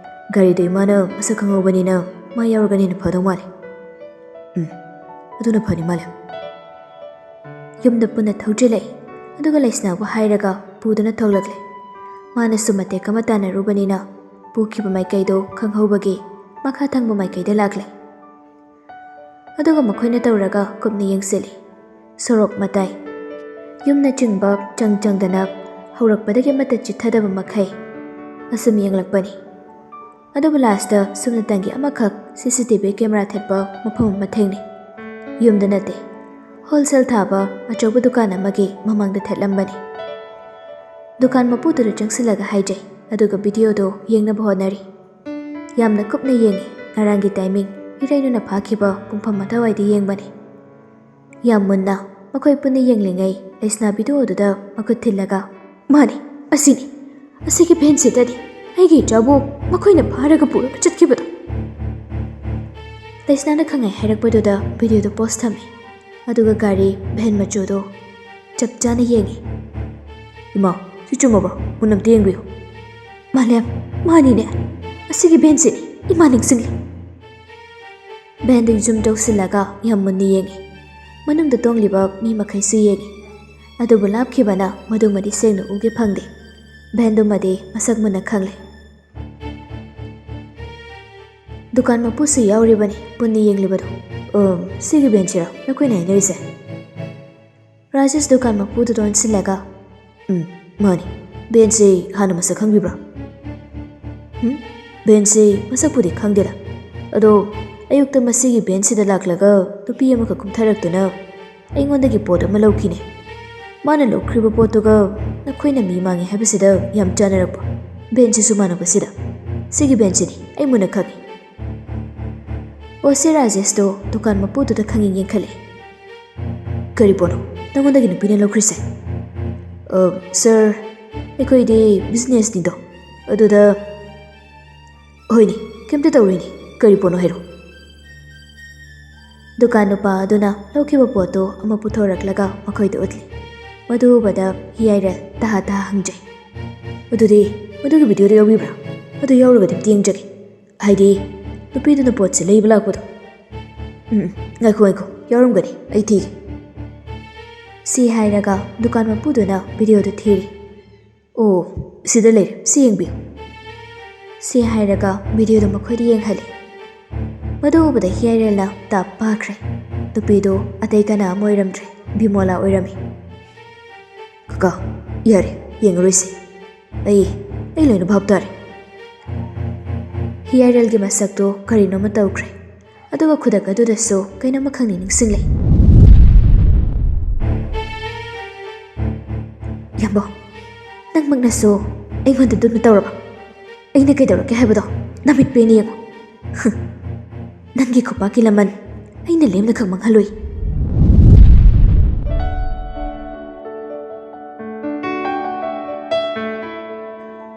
ꯒꯥꯔꯤꯗꯣ ꯏꯃꯥꯅ ꯃꯁꯛ ꯈꯪꯍꯧꯕꯅꯤꯅ ꯃꯥ ꯌꯥꯎꯔꯒꯅ ꯍꯦꯟꯅ ꯐꯗꯧ ꯃꯥꯜꯂꯤ꯫" "ꯎꯝ, ꯑꯗꯨꯅ ꯐꯅꯤ, ꯃꯥꯂꯦꯝ꯫ ꯌꯨꯝꯗ ꯄꯨꯟꯅ ꯊꯧꯖꯤꯜꯂꯛꯏ꯫ ꯑꯗꯨꯒ ꯂꯩꯁꯅꯥꯕꯨ ꯍꯥꯏꯔꯒ ꯄꯨꯗꯨꯅ ꯊꯣꯛꯂꯛꯂꯦ꯫ ꯃꯥꯅꯁꯨ ꯃꯇꯦꯛ ꯑꯃ ꯇꯥꯟꯅꯔꯨꯕꯅꯤꯅ ꯄꯨꯈꯤꯕ ꯃꯥꯏꯀꯩꯗꯨ ꯈꯪꯍꯧꯕꯒꯤ ꯃꯈꯥ ꯊꯪꯕ ꯃꯥꯏꯀꯩꯗ ꯂꯥꯛꯂꯦ꯫ ꯑꯗꯨꯒ ꯃꯈꯣꯏꯅ ꯇꯧꯔꯒ ꯀꯨꯞꯅ ꯌꯦꯡꯁꯤꯜꯂꯤ꯫ ꯁꯣꯔꯣꯛ ꯃꯇꯥꯏ, ꯌꯨꯝꯅꯆꯤꯡꯕ ꯆꯪ ꯆꯪꯗꯅ ꯍꯧꯔꯛꯄꯗꯒꯤ ꯑꯃꯠꯇ ꯆꯤꯠꯊꯗꯕ ꯃꯈꯩ ꯑꯁꯨꯝ ꯌꯦꯡꯂꯛꯄꯅꯤ꯫ ꯑꯗꯨꯕꯨ ꯂꯥꯁꯇ ꯁꯨꯞꯅꯇꯪꯒꯤ ꯑꯃꯈꯛ ꯁꯤ ꯁꯤ ꯇꯤ ꯚꯤ ꯀꯦꯃꯦꯔꯥ ꯊꯦꯠꯄ ꯃꯐꯝ ꯑꯃ ꯊꯦꯡꯅꯩ꯫ ꯌꯨꯝꯗ ꯅꯠꯇꯦ, ꯍꯣꯜꯁꯦꯜ ꯊꯥꯕ ꯑꯆꯧꯕ ꯗꯨꯀꯥꯟ ꯑꯃꯒꯤ ꯃꯃꯥꯡꯗ ꯊꯦꯠꯂꯝꯕꯅꯤ꯫ ꯗꯨꯀꯥꯟ ꯃꯄꯨꯗꯨꯗ ꯆꯪꯁꯤꯜꯂꯒ ꯍꯥꯏꯖꯩ, ꯑꯗꯨꯒ ꯚꯤꯗꯤꯑꯣꯗꯨ ꯌꯦꯡꯅꯕ ꯍꯣꯠꯅꯔꯤ꯫ ꯌꯥꯝꯅ ꯀꯨꯞꯅ ꯌꯦꯡꯉꯤ꯫ ꯉꯔꯥꯡꯒꯤ ꯇꯥꯏꯃꯤꯡ, ꯏꯔꯩꯅꯨꯅ ꯐꯥꯈꯤꯕ ꯄꯨꯡꯐꯝ ꯑꯗꯨꯋꯥꯏꯗ ꯌꯦꯡꯕꯅꯤ꯫ ꯌꯥꯝ ꯃꯨꯟꯅ ꯃꯈꯣꯏ ꯄꯨꯟꯅ ꯌꯦꯡꯂꯤꯉꯩ, ꯂꯩꯁꯅꯥ ꯚꯤꯗꯤꯑꯣꯗꯨꯗ ꯃꯈꯨꯠ ꯊꯤꯜꯂꯒ, "ꯃꯥꯅꯤ, ꯑꯁꯤꯅꯤ, ꯑꯁꯤꯒꯤ ꯚꯦꯟꯁꯤꯗꯅꯤ ꯑꯩꯒꯤ ꯏꯆꯥꯕꯨ ꯃꯈꯣꯏꯅ ꯐꯥꯔꯒ ꯄꯨꯔꯒ ꯆꯠꯈꯤꯕꯗꯣ꯫" ꯂꯩꯁꯅꯥꯅ ꯈꯪꯉꯦ ꯍꯥꯏꯔꯛꯄꯗꯨꯗ ꯚꯤꯗꯤꯑꯣꯗꯨ ꯄꯣꯁ ꯊꯝꯃꯤ꯫ ꯑꯗꯨꯒ ꯒꯥꯔꯤ, ꯚꯦꯟ ꯃꯆꯨꯗꯣ ꯆꯞ ꯆꯥꯅ ꯌꯦꯡꯉꯤ꯫ "ꯏꯃꯥ, ꯁꯤ ꯆꯨꯝꯃꯕ? ꯃꯨꯟꯅ ꯑꯝꯇ ꯌꯦꯡꯕꯤꯌꯨ꯫" "ꯃꯥꯂꯦꯝ, ꯃꯥꯅꯤꯅꯦ, ꯑꯁꯤꯒꯤ ꯚꯦꯟꯁꯤꯅꯤ, ꯏꯃꯥ ꯅꯤꯡꯁꯤꯡꯂꯦ꯫" ꯚꯦꯟꯗꯨ ꯖꯨꯝ ꯇꯧꯁꯤꯜꯂꯒ ꯌꯥꯝ ꯃꯨꯟꯅ ꯌꯦꯡꯉꯤ꯫ ꯃꯅꯨꯡꯗ ꯇꯣꯡꯂꯤꯕ ꯃꯤ ꯃꯈꯩꯁꯨ ꯌꯦꯡꯉꯤ꯫ ꯑꯗꯨꯕꯨ ꯂꯥꯞꯈꯤꯕꯅ ꯃꯗꯨꯃꯗꯤ ꯁꯦꯡꯅ ꯎꯒꯦ ꯐꯪꯗꯦ꯫ ꯚꯦꯟꯗꯨꯃꯗꯤ ꯃꯁꯛ ꯃꯨꯟꯅ ꯈꯪꯂꯦ꯫ ꯗꯨꯀꯥꯟ ꯃꯄꯨꯁꯨ ꯌꯥꯎꯔꯤꯕꯅꯤ ꯄꯨꯟꯅ ꯌꯦꯡꯂꯤꯕꯗꯨ꯫ "ꯑꯝ, ꯁꯤꯒꯤ ꯚꯦꯟꯁꯤꯔꯣ ꯅꯈꯣꯏꯅ ꯍꯥꯏꯅꯔꯤꯁꯦ?" ꯔꯥꯖꯦꯁ ꯗꯨꯀꯥꯟ ꯃꯄꯨꯗꯨꯗ ꯑꯣꯟꯁꯤꯜꯂꯒ, "ꯎꯝ, ꯃꯥꯅꯤ꯫ ꯚꯦꯟꯁꯤ ꯍꯥꯟꯅ ꯃꯁꯛ ꯈꯪꯕꯤꯕ꯭ꯔꯥ?" "ꯎꯝ, ꯚꯦꯟꯁꯤ ꯃꯁꯛꯄꯨꯗꯤ ꯈꯪꯗꯦꯗ꯫ ꯑꯗꯣ ꯑꯌꯨꯛꯇ ꯃꯁꯤꯒꯤ ꯚꯦꯟꯁꯤꯗ ꯂꯥꯛꯂꯒ ꯅꯨꯄꯤ ꯑꯃꯈꯛ ꯀꯨꯝꯊꯔꯛꯇꯨꯅ ꯑꯩꯉꯣꯟꯗꯒꯤ ꯄꯣꯠ ꯑꯃ ꯂꯧꯈꯤꯅꯦ꯫ ꯃꯥꯅ ꯂꯧꯈ꯭ꯔꯤꯕ ꯄꯣꯠꯇꯨꯒ ꯅꯈꯣꯏꯅ ꯃꯤ ꯃꯥꯡꯉꯦ ꯍꯥꯏꯕꯁꯤꯗ ꯌꯥꯝ ꯆꯥꯟꯅꯔꯛꯄ꯫ ꯚꯦꯟꯁꯤꯁꯨ ꯃꯥꯟꯅꯕꯁꯤꯗ꯫ ꯁꯤꯒꯤ ꯚꯦꯟꯁꯤꯅꯤ, ꯑꯩ ꯃꯨꯟꯅ ꯈꯪꯉꯤ꯫" ꯑꯣꯁꯤ ꯔꯥꯖꯦꯁꯇꯣ ꯗꯨꯀꯥꯟ ꯃꯄꯨꯗꯨꯗ ꯈꯪꯌꯦꯡ ꯌꯦꯡꯈꯠꯂꯦ꯫ "ꯀꯔꯤ ꯄꯣꯠꯅꯣ ꯅꯉꯣꯟꯗꯒꯤ ꯅꯨꯄꯤꯅ ꯂꯧꯈ꯭ꯔꯤꯁꯦ?" "ꯑ, ꯁꯥꯔ, ꯑꯩꯈꯣꯏꯗꯤ ꯕꯤꯖꯤꯅꯦꯁꯅꯤꯗꯣ, ꯑꯗꯨꯗ꯫" "ꯍꯣꯏꯅꯦ, ꯀꯩꯝꯇ ꯇꯧꯔꯣꯏꯅꯦ, ꯀꯔꯤ ꯄꯣꯠꯅꯣ ꯍꯥꯏꯔꯣ꯫" ꯗꯨꯀꯥꯟ ꯅꯨꯄꯥ ꯑꯗꯨꯅ ꯂꯧꯈꯤꯕ ꯄꯣꯠꯇꯨ ꯑꯃ ꯄꯨꯊꯣꯔꯛꯂꯒ ꯃꯈꯣꯏꯗ ꯎꯠꯂꯤ꯫ ꯃꯗꯨ ꯎꯕꯗ ꯍꯤꯌꯥꯏꯔ ꯇꯍꯥ ꯇꯍꯥ ꯍꯪꯖꯩ꯫ "ꯑꯗꯨꯗꯤ ꯃꯗꯨꯒꯤ ꯚꯤꯗꯤꯑꯣꯗꯨ ꯌꯥꯎꯕꯤꯕ꯭ꯔꯥ? ꯑꯗꯨ ꯌꯥꯎꯔꯒꯗꯤ ꯑꯝꯇ ꯌꯦꯡꯖꯒꯦ꯫ ꯍꯥꯏꯗꯤ ꯅꯨꯄꯤꯗꯨꯅ ꯄꯣꯠꯁꯦ ꯂꯩꯕ ꯂꯥꯛꯄꯗꯣ꯫" "ꯎꯝ, ꯎꯝ, ꯉꯥꯏꯈꯣ, ꯉꯥꯏꯈꯣ, "ꯌꯥꯎꯔꯝꯒꯅꯤ, ꯑꯩ ꯊꯤꯒꯦ"꯫ ꯁꯤ ꯍꯥꯏꯔꯒ ꯗꯨꯀꯥꯟ ꯃꯄꯨꯗꯨꯅ ꯚꯤꯗꯤꯑꯣꯗꯨ ꯊꯤꯔꯤ꯫ "ꯑꯣ, ꯁꯤꯗ ꯂꯩꯔꯦ, ꯁꯤ ꯌꯦꯡꯕꯤꯌꯨ"꯫ ꯁꯤ ꯍꯥꯏꯔꯒ ꯚꯤꯗꯤꯑꯣꯗꯨ ꯃꯈꯣꯏꯗ ꯌꯦꯡꯍꯜꯂꯤ꯫ ꯃꯗꯨ ꯎꯕꯗ ꯍꯤꯌꯥꯏꯔꯦꯜꯅ ꯇꯥꯞ ꯄꯥꯈ꯭ꯔꯦ꯫ ꯅꯨꯄꯤꯗꯨ ꯑꯇꯩ ꯀꯅꯥ ꯑꯃ ꯑꯣꯏꯔꯝꯗ꯭ꯔꯦ, ꯕꯤꯃꯣꯂꯥ ꯑꯣꯏꯔꯝꯃꯤ꯫ "ꯀꯀꯥ, ꯌꯥꯔꯦ, ꯌꯦꯡꯉꯔꯣꯏꯁꯦ꯫ ꯑꯩ, ꯑꯩ ꯂꯣꯏꯅ ꯚꯥꯞ ꯇꯥꯔꯦ"꯫ ꯍꯤꯌꯥꯏꯔꯦꯜꯒꯤ ꯃꯁꯛꯇꯣ ꯀꯔꯤꯅꯣꯃ ꯇꯧꯈ꯭ꯔꯦ꯫ ꯑꯗꯨꯒ ꯈꯨꯗꯛ ꯑꯗꯨꯗꯁꯨ ꯀꯩꯅꯣꯝꯃ ꯈꯪꯅꯤ ꯅꯤꯡꯁꯤꯡꯂꯦ꯫ "ꯌꯥꯝꯕꯣ, ꯅꯪꯃꯛꯅꯁꯨ ꯑꯩꯉꯣꯟꯗ ꯑꯗꯨꯝꯅ ꯇꯧꯔꯕ? ꯑꯩꯅ ꯀꯩꯗꯧꯔꯛꯀꯦ ꯍꯥꯏꯕꯗꯣ ꯅꯃꯤꯠ ꯄꯦꯟꯅ ꯌꯦꯡꯉꯨ꯫ ꯍꯨꯝ, ꯅꯪꯒꯤ ꯈꯨꯄꯥꯛꯀꯤ ꯂꯃꯟ ꯑꯩꯅ ꯂꯦꯝꯅ ꯈꯛ ꯃꯥꯡꯍꯜꯂꯣꯏ"꯫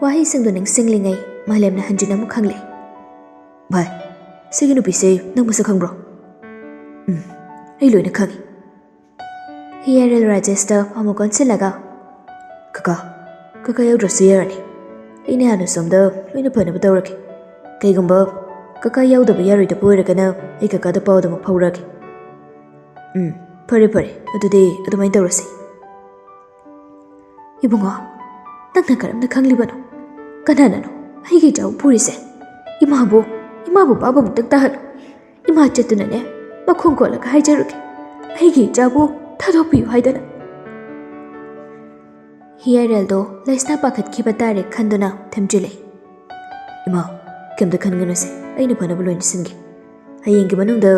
ꯋꯥꯍꯩꯁꯤꯡꯗꯨ ꯅꯤꯡꯁꯤꯡꯂꯤꯉꯩ ꯃꯥꯂꯦꯝꯅ ꯍꯟꯖꯤꯟ ꯑꯃꯨꯛ ꯍꯪꯂꯦ꯫ "ꯚꯥꯏ, ꯁꯤꯒꯤ ꯅꯨꯄꯤꯁꯦ ꯅꯪ ꯃꯁꯛ ꯈꯪꯕ꯭ꯔꯣ?" "ꯎꯝ, ꯑꯩ ꯂꯣꯏꯅ ꯈꯪꯉꯤ"꯫ ꯍꯤꯌꯥꯏꯔꯦꯜ ꯔꯥꯖꯦꯁꯇ ꯑꯃꯨꯛ ꯑꯣꯟꯁꯤꯜꯂꯒ, "ꯀꯀꯥ, ꯀꯀꯥ ꯌꯥꯎꯗ꯭ꯔꯁꯨ ꯌꯥꯔꯅꯤ꯫ ꯑꯩꯅ ꯍꯥꯟꯅ ꯁꯣꯝꯗ ꯂꯣꯏꯅ ꯐꯅꯕ ꯇꯧꯔꯒꯦ꯫ ꯀꯩꯒꯨꯝꯕ ꯀꯀꯥ ꯌꯥꯎꯗꯕ ꯌꯥꯔꯣꯏꯗꯕ ꯑꯣꯏꯔꯒꯅ ꯑꯩ ꯀꯀꯥꯗ ꯄꯥꯎꯗꯨ ꯑꯃꯨꯛ ꯐꯥꯎꯔꯛꯑꯒꯦ"꯫ "ꯎꯝ, ꯐꯔꯦ ꯐꯔꯦ, ꯑꯗꯨꯗꯤ ꯑꯗꯨꯃꯥꯏꯅ ꯇꯧꯔꯁꯤ"꯫ "ꯏꯕꯨꯡꯉꯣ, ꯅꯪꯅ ꯀꯔꯝꯅ ꯈꯪꯂꯤꯕꯅꯣ? ꯀꯅꯥꯅꯅꯣ ꯑꯩꯒꯤ ꯏꯆꯥꯕꯨ ꯐꯨꯔꯤꯁꯦ? ꯏꯃꯥꯕꯨ, ꯏꯃꯥꯕꯨ ꯄꯥꯕ ꯑꯃꯨꯛꯇꯪ ꯇꯥꯍꯜꯂꯨ꯫ ꯏꯃꯥ ꯆꯠꯇꯨꯅꯅꯦ, ꯃꯈꯣꯡ ꯀꯣꯜꯂꯒ ꯍꯥꯏꯖꯔꯨꯒꯦ, ꯑꯩꯒꯤ ꯏꯆꯥꯕꯨ ꯊꯥꯗꯣꯛꯄꯤꯌꯨ ꯍꯥꯏꯗꯅ"꯫ ꯍꯤꯌꯥꯏꯔꯦꯜꯗꯣ ꯂꯩꯁꯅꯥ ꯄꯥꯈꯠꯈꯤꯕ ꯇꯥꯔꯦ ꯈꯟꯗꯨꯅ ꯊꯦꯝꯖꯤꯜꯂꯦ꯫ "ꯏꯃꯥ, ꯀꯩꯝꯇ ꯈꯟꯒꯅꯨꯁꯦ, ꯑꯩꯅ ꯐꯅꯕ ꯂꯣꯏꯅ ꯁꯤꯟꯒꯦ꯫ ꯍꯌꯦꯡꯒꯤ ꯃꯅꯨꯡꯗ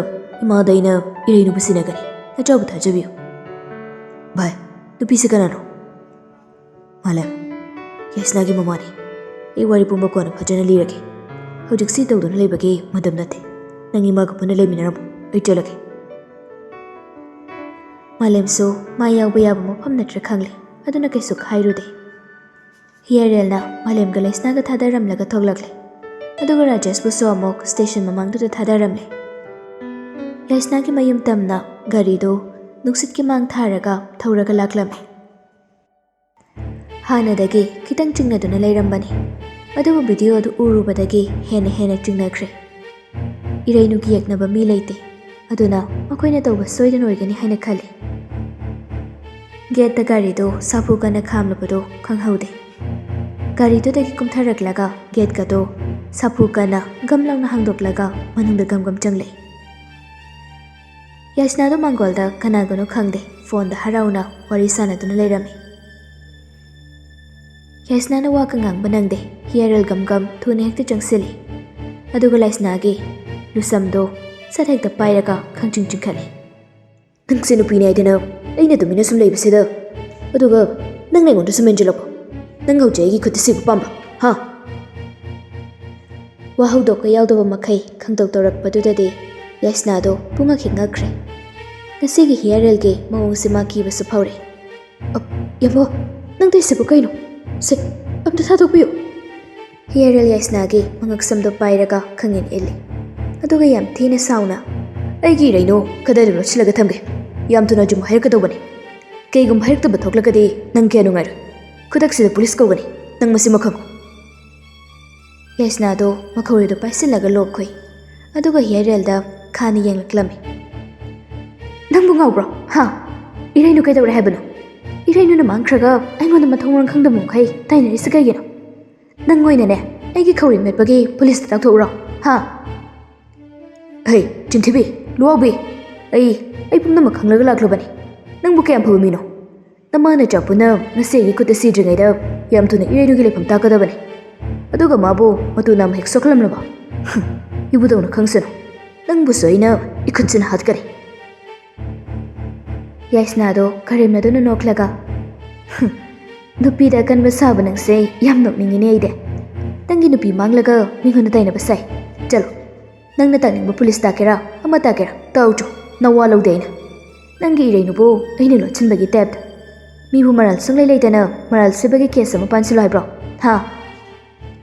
ꯏꯃꯥꯗ ꯑꯩꯅ ꯏꯔꯩꯅꯨꯕꯨ ꯁꯤꯟꯅꯒꯅꯤ, ꯅꯆꯥꯕꯨ ꯊꯥꯖꯕꯤꯌꯨ"꯫ "ꯚꯥꯏ, ꯅꯨꯄꯤꯁꯦ ꯀꯅꯥꯅꯣ?" "ꯃꯥꯂꯦꯝ, ꯌꯥꯏꯁꯅꯥꯒꯤ ꯃꯃꯥꯅꯤ꯫ ꯑꯩ ꯋꯥꯔꯤ ꯄꯨꯝꯕ ꯀꯣꯟꯅ ꯐꯖꯅ ꯂꯤꯔꯒꯦ꯫ ꯍꯧꯖꯤꯛꯁꯤ ꯇꯧꯗꯨꯅ ꯂꯩꯕꯒꯤ ꯃꯇꯝ ꯅꯠꯇꯦ꯫ ꯅꯪ ꯏꯃꯥꯒ ꯄꯨꯟꯅ ꯂꯩꯃꯤꯟꯅꯔꯝꯃꯨ, ꯑꯩ ꯆꯠꯂꯒꯦ"꯫ ꯃꯥꯂꯦꯝꯁꯨ ꯃꯥ ꯌꯥꯎꯕ ꯌꯥꯕ ꯃꯐꯝ ꯅꯠꯇ꯭ꯔꯥ ꯈꯪꯂꯦ, ꯑꯗꯨꯅ ꯀꯩꯁꯨ ꯍꯥꯏꯔꯨꯗꯦ꯫ ꯍꯤꯌꯥꯏꯔꯦꯜꯅ ꯃꯥꯂꯦꯝꯒ ꯂꯩꯁꯅꯥꯒ ꯊꯥꯗꯔꯝꯂꯒ ꯊꯣꯛꯂꯛꯂꯦ꯫ ꯑꯗꯨꯒ ꯔꯥꯖꯦꯁꯄꯨꯁꯨ ꯑꯃꯨꯛ ꯁ꯭ꯇꯦꯁꯟ ꯃꯃꯥꯡꯗꯨꯗ ꯊꯥꯗꯔꯝꯂꯦ꯫ ꯌꯥꯏꯁꯅꯥꯒꯤ ꯃꯌꯨꯝ ꯇꯝꯅ ꯒꯥꯔꯤꯗꯨ ꯅꯨꯡꯁꯤꯠꯀꯤ ꯃꯥꯡ ꯊꯥꯔꯒ ꯊꯧꯔꯒ ꯂꯥꯛꯂꯝꯃꯤ꯫ ꯍꯥꯟꯅꯗꯒꯤ ꯈꯤꯇꯪ ꯆꯤꯡꯅꯗꯨꯅ ꯂꯩꯔꯝꯕꯅꯤ, ꯑꯗꯨꯕꯨ ꯚꯤꯗꯤꯑꯣ ꯑꯗꯨ ꯎꯔꯨꯕꯗꯒꯤ ꯍꯦꯟꯅ ꯍꯦꯟꯅ ꯆꯤꯡꯅꯈ꯭ꯔꯦ꯫ ꯏꯔꯩꯅꯨꯒꯤ ꯌꯦꯛꯅꯕ ꯃꯤ ꯂꯩꯇꯦ꯫ ꯑꯗꯨꯅ ꯃꯈꯣꯏꯅ ꯇꯧꯕ ꯁꯣꯏꯗꯅ ꯑꯣꯏꯒꯅꯤ ꯍꯥꯏꯅ ꯈꯜꯂꯤ꯫ ꯒꯦꯠꯇ ꯒꯥꯔꯤꯗꯨ ꯁꯥꯐꯨ ꯀꯟꯅ ꯈꯥꯝꯂꯨꯕꯗꯨ ꯈꯪꯍꯧꯗꯦ꯫ ꯒꯥꯔꯤꯗꯨꯗꯒꯤ ꯀꯨꯝꯊꯔꯛꯂꯒ ꯒꯦꯠꯀꯗꯨ ꯁꯥꯐꯨ ꯀꯟꯅ ꯒꯝ ꯂꯥꯎꯅ ꯍꯥꯡꯗꯣꯛꯂꯒ ꯃꯅꯨꯡꯗ ꯒꯝ ꯒꯝ ꯆꯪꯂꯛꯏ꯫ ꯌꯥꯏꯁꯅꯥꯗꯨ ꯃꯥꯡꯒꯣꯜꯗ ꯀꯅꯥꯒꯅꯣ ꯈꯪꯗꯦ ꯐꯣꯟꯗ ꯍꯔꯥꯎꯅ ꯋꯥꯔꯤ ꯁꯥꯟꯅꯗꯨꯅ ꯂꯩꯔꯝꯃꯤ꯫ ꯌꯥꯏꯁꯅꯥꯅ ꯋꯥ ꯀ ꯉꯥꯡꯕ ꯅꯪꯗꯦ꯫ ꯍꯤꯌꯥꯔꯦꯜ ꯒꯝ ꯒꯝ ꯊꯨꯅ ꯍꯦꯛꯇ ꯆꯪꯁꯤꯜꯂꯤ꯫ ꯑꯗꯨꯒ ꯌꯥꯏꯁꯅꯥꯒꯤ ꯂꯨꯁꯝꯗꯣ ꯁꯠ ꯍꯦꯛꯇ ꯄꯥꯏꯔꯒ ꯈꯪꯆꯤꯡ ꯆꯤꯡꯈꯠꯂꯤ꯫ "ꯅꯪꯁꯦ ꯅꯨꯄꯤꯅꯦ ꯍꯥꯏꯗꯅ ꯑꯩꯅ ꯇꯨꯃꯤꯟꯅ ꯁꯨꯝ ꯂꯩꯕꯁꯤꯗ, ꯑꯗꯨꯒ ꯅꯪꯅ ꯑꯩꯉꯣꯟꯗ ꯁꯨꯝ ꯍꯦꯟꯖꯤꯜꯂꯛꯄ? ꯅꯪ ꯍꯧꯖꯤꯛ ꯑꯩꯒꯤ ꯈꯨꯠꯇ ꯁꯤꯕ ꯄꯥꯝꯕ, ꯍꯥ?" ꯋꯥꯍꯧꯗꯣꯛꯄ ꯌꯥꯎꯗꯕ ꯃꯈꯩ ꯈꯪꯗꯧ ꯇꯧꯔꯛꯄꯗꯨꯗꯗꯤ ꯌꯥꯏꯁꯅꯥꯗꯣ ꯄꯨꯡꯉꯛ ꯍꯦꯛ ꯉꯛꯈ꯭ꯔꯦ꯫ ꯉꯁꯤꯒꯤ ꯍꯤꯌꯥꯔꯦꯜꯒꯤ ꯃꯑꯣꯡꯁꯦ ꯃꯥ ꯀꯤꯕꯁꯨ ꯐꯥꯎꯔꯦ꯫ "ꯑ, ꯌꯥꯝꯕꯣ, ꯅꯪ ꯇꯧꯔꯤꯁꯤꯕꯨ ꯀꯩꯅꯣ? ꯁꯦ, ꯑꯝꯇ ꯊꯥꯗꯣꯛꯄꯤꯌꯨ!" ꯍꯤꯌꯥꯔꯦꯜ ꯌꯥꯏꯁꯅꯥꯒꯤ ꯃꯉꯛꯁꯝꯗꯣ ꯄꯥꯏꯔꯒ ꯈꯪꯏꯟ ꯏꯜꯂꯤ꯫ ꯑꯗꯨꯒ ꯌꯥꯝ ꯊꯤꯅ ꯁꯥꯎꯅ, "ꯑꯩꯒꯤ ꯏꯔꯩꯅꯨ ꯀꯗꯥꯏꯗ ꯂꯣꯠꯁꯤꯜꯂꯒ ꯊꯝꯒꯦ? ꯌꯥꯝ ꯊꯨꯅ ꯑꯆꯨꯝꯕ ꯍꯥꯏꯔꯛꯀꯗꯧꯕꯅꯤ꯫ ꯀꯩꯒꯨꯝꯕ ꯍꯥꯏꯔꯛꯇꯕ ꯊꯣꯛꯂꯒꯗꯤ ꯅꯪ ꯀꯌꯥ ꯅꯨꯡꯉꯥꯏꯔꯣꯏ꯫ ꯈꯨꯗꯛꯁꯤꯗ ꯄꯨꯂꯤꯁ ꯀꯧꯒꯅꯤ, ꯅꯪ ꯃꯁꯤꯃ ꯈꯪꯉꯨ!" ꯌꯥꯏꯁꯅꯥꯗꯣ ꯃꯈꯧꯔꯤꯗꯣ ꯄꯥꯏꯁꯤꯜꯂꯒ ꯂꯣꯛꯈꯨꯏ꯫ ꯑꯗꯨꯒ ꯍꯤꯌꯥꯔꯦꯜꯗ ꯈꯥꯅ ꯌꯦꯡꯂꯛꯂꯝꯃꯤ꯫ "ꯅꯪꯕꯨ ꯉꯥꯎꯕ꯭ꯔꯣ? ꯍꯥ? ꯏꯔꯩꯅꯨ ꯀꯩꯗꯧꯔꯦ ꯍꯥꯏꯕꯅꯣ? ꯏꯔꯩꯅꯨꯅ ꯃꯥꯡꯈ꯭ꯔꯒ ꯑꯩꯉꯣꯟꯗ ꯃꯊꯣꯡ ꯃꯔꯝ ꯈꯪꯗꯕ ꯃꯈꯩ ꯇꯥꯏꯅꯔꯤꯁꯤ ꯀꯩꯒꯤꯅꯣ? ꯅꯪ ꯑꯣꯏꯅꯅꯦ ꯑꯩꯒꯤ ꯈꯧꯔꯤ ꯃꯦꯠꯄꯒꯤ ꯄꯨꯂꯤꯁꯇ ꯇꯥꯛꯊꯣꯛꯎꯔꯣ, ꯍꯥ?" "ꯍꯩ, ꯆꯤꯟꯊꯤꯕꯤ, ꯂꯨꯋꯥꯎꯕꯤ, ꯑꯩ, ꯑꯩ ꯄꯨꯝꯅꯃꯛ ꯈꯪꯂꯒ ꯂꯥꯛꯂꯕꯅꯤ꯫ ꯅꯪꯕꯨ ꯀꯌꯥꯝ ꯐꯕ ꯃꯤꯅꯣ? ꯅꯃꯥ ꯅꯆꯥ ꯄꯨꯟꯅ ꯅꯆꯦꯒꯤ ꯈꯨꯠꯇ ꯁꯤꯗ꯭ꯔꯤꯉꯩꯗ ꯌꯥꯝ ꯊꯨꯅ ꯏꯔꯩꯅꯨꯒꯤ ꯂꯩꯐꯝ ꯇꯥꯛꯀꯗꯕꯅꯤ꯫ ꯑꯗꯨꯒ ꯃꯥꯕꯨ ꯃꯇꯨ ꯅꯥꯝꯃ ꯍꯦꯛ ꯁꯣꯛꯍꯜꯂꯝꯂꯕ, ꯍꯨꯝ, ꯏꯕꯨꯗꯧꯅ ꯈꯪꯁꯅꯨ꯫ ꯅꯪꯕꯨꯁꯨ ꯑꯩꯅ ꯏꯈꯨꯠꯁꯤꯅ ꯍꯥꯠꯀꯅꯤ!" ꯌꯥꯏꯁꯅꯥꯗꯣ ꯀꯔꯦꯝꯅꯗꯨꯅ ꯅꯣꯛꯂꯒ, "ꯍꯨꯝ, ꯅꯨꯄꯤꯗ ꯑꯀꯟꯕ ꯁꯥꯕ ꯅꯪꯁꯦ ꯌꯥꯝ ꯅꯣꯛꯅꯤꯡꯉꯤꯅꯦ ꯑꯩꯗꯤ꯫ ꯅꯪꯒꯤ ꯅꯨꯄꯤ ꯃꯥꯡꯂꯒ ꯃꯤꯉꯣꯟꯗ ꯇꯥꯏꯅꯕ ꯁꯥꯏ꯫ ꯆꯠꯂꯣ, ꯅꯪꯅ ꯇꯥꯛꯅꯤꯡꯕ ꯄꯨꯂꯤꯁ ꯇꯥꯛꯀꯦꯔꯥ, ꯑꯃ ꯇꯥꯛꯀꯦꯔꯥ, ꯇꯥꯛꯎꯆꯣ, ꯅꯋꯥ ꯂꯧꯗꯦ ꯑꯩꯅ꯫ ꯅꯪꯒꯤ ꯏꯔꯩꯅꯨꯕꯨ ꯑꯩꯅ ꯂꯣꯠꯁꯤꯟꯕꯒꯤ ꯇꯥꯏꯞꯇ꯫ ꯃꯤꯕꯨ ꯃꯔꯥꯜ ꯁꯨꯡꯂꯩ ꯂꯩꯇꯅ ꯃꯔꯥꯜ ꯁꯤꯕꯒꯤ ꯀꯦꯁ ꯑꯃ ꯄꯥꯟꯁꯤꯜꯂꯣ ꯍꯥꯏꯕ꯭ꯔꯣ, ꯍꯥ?"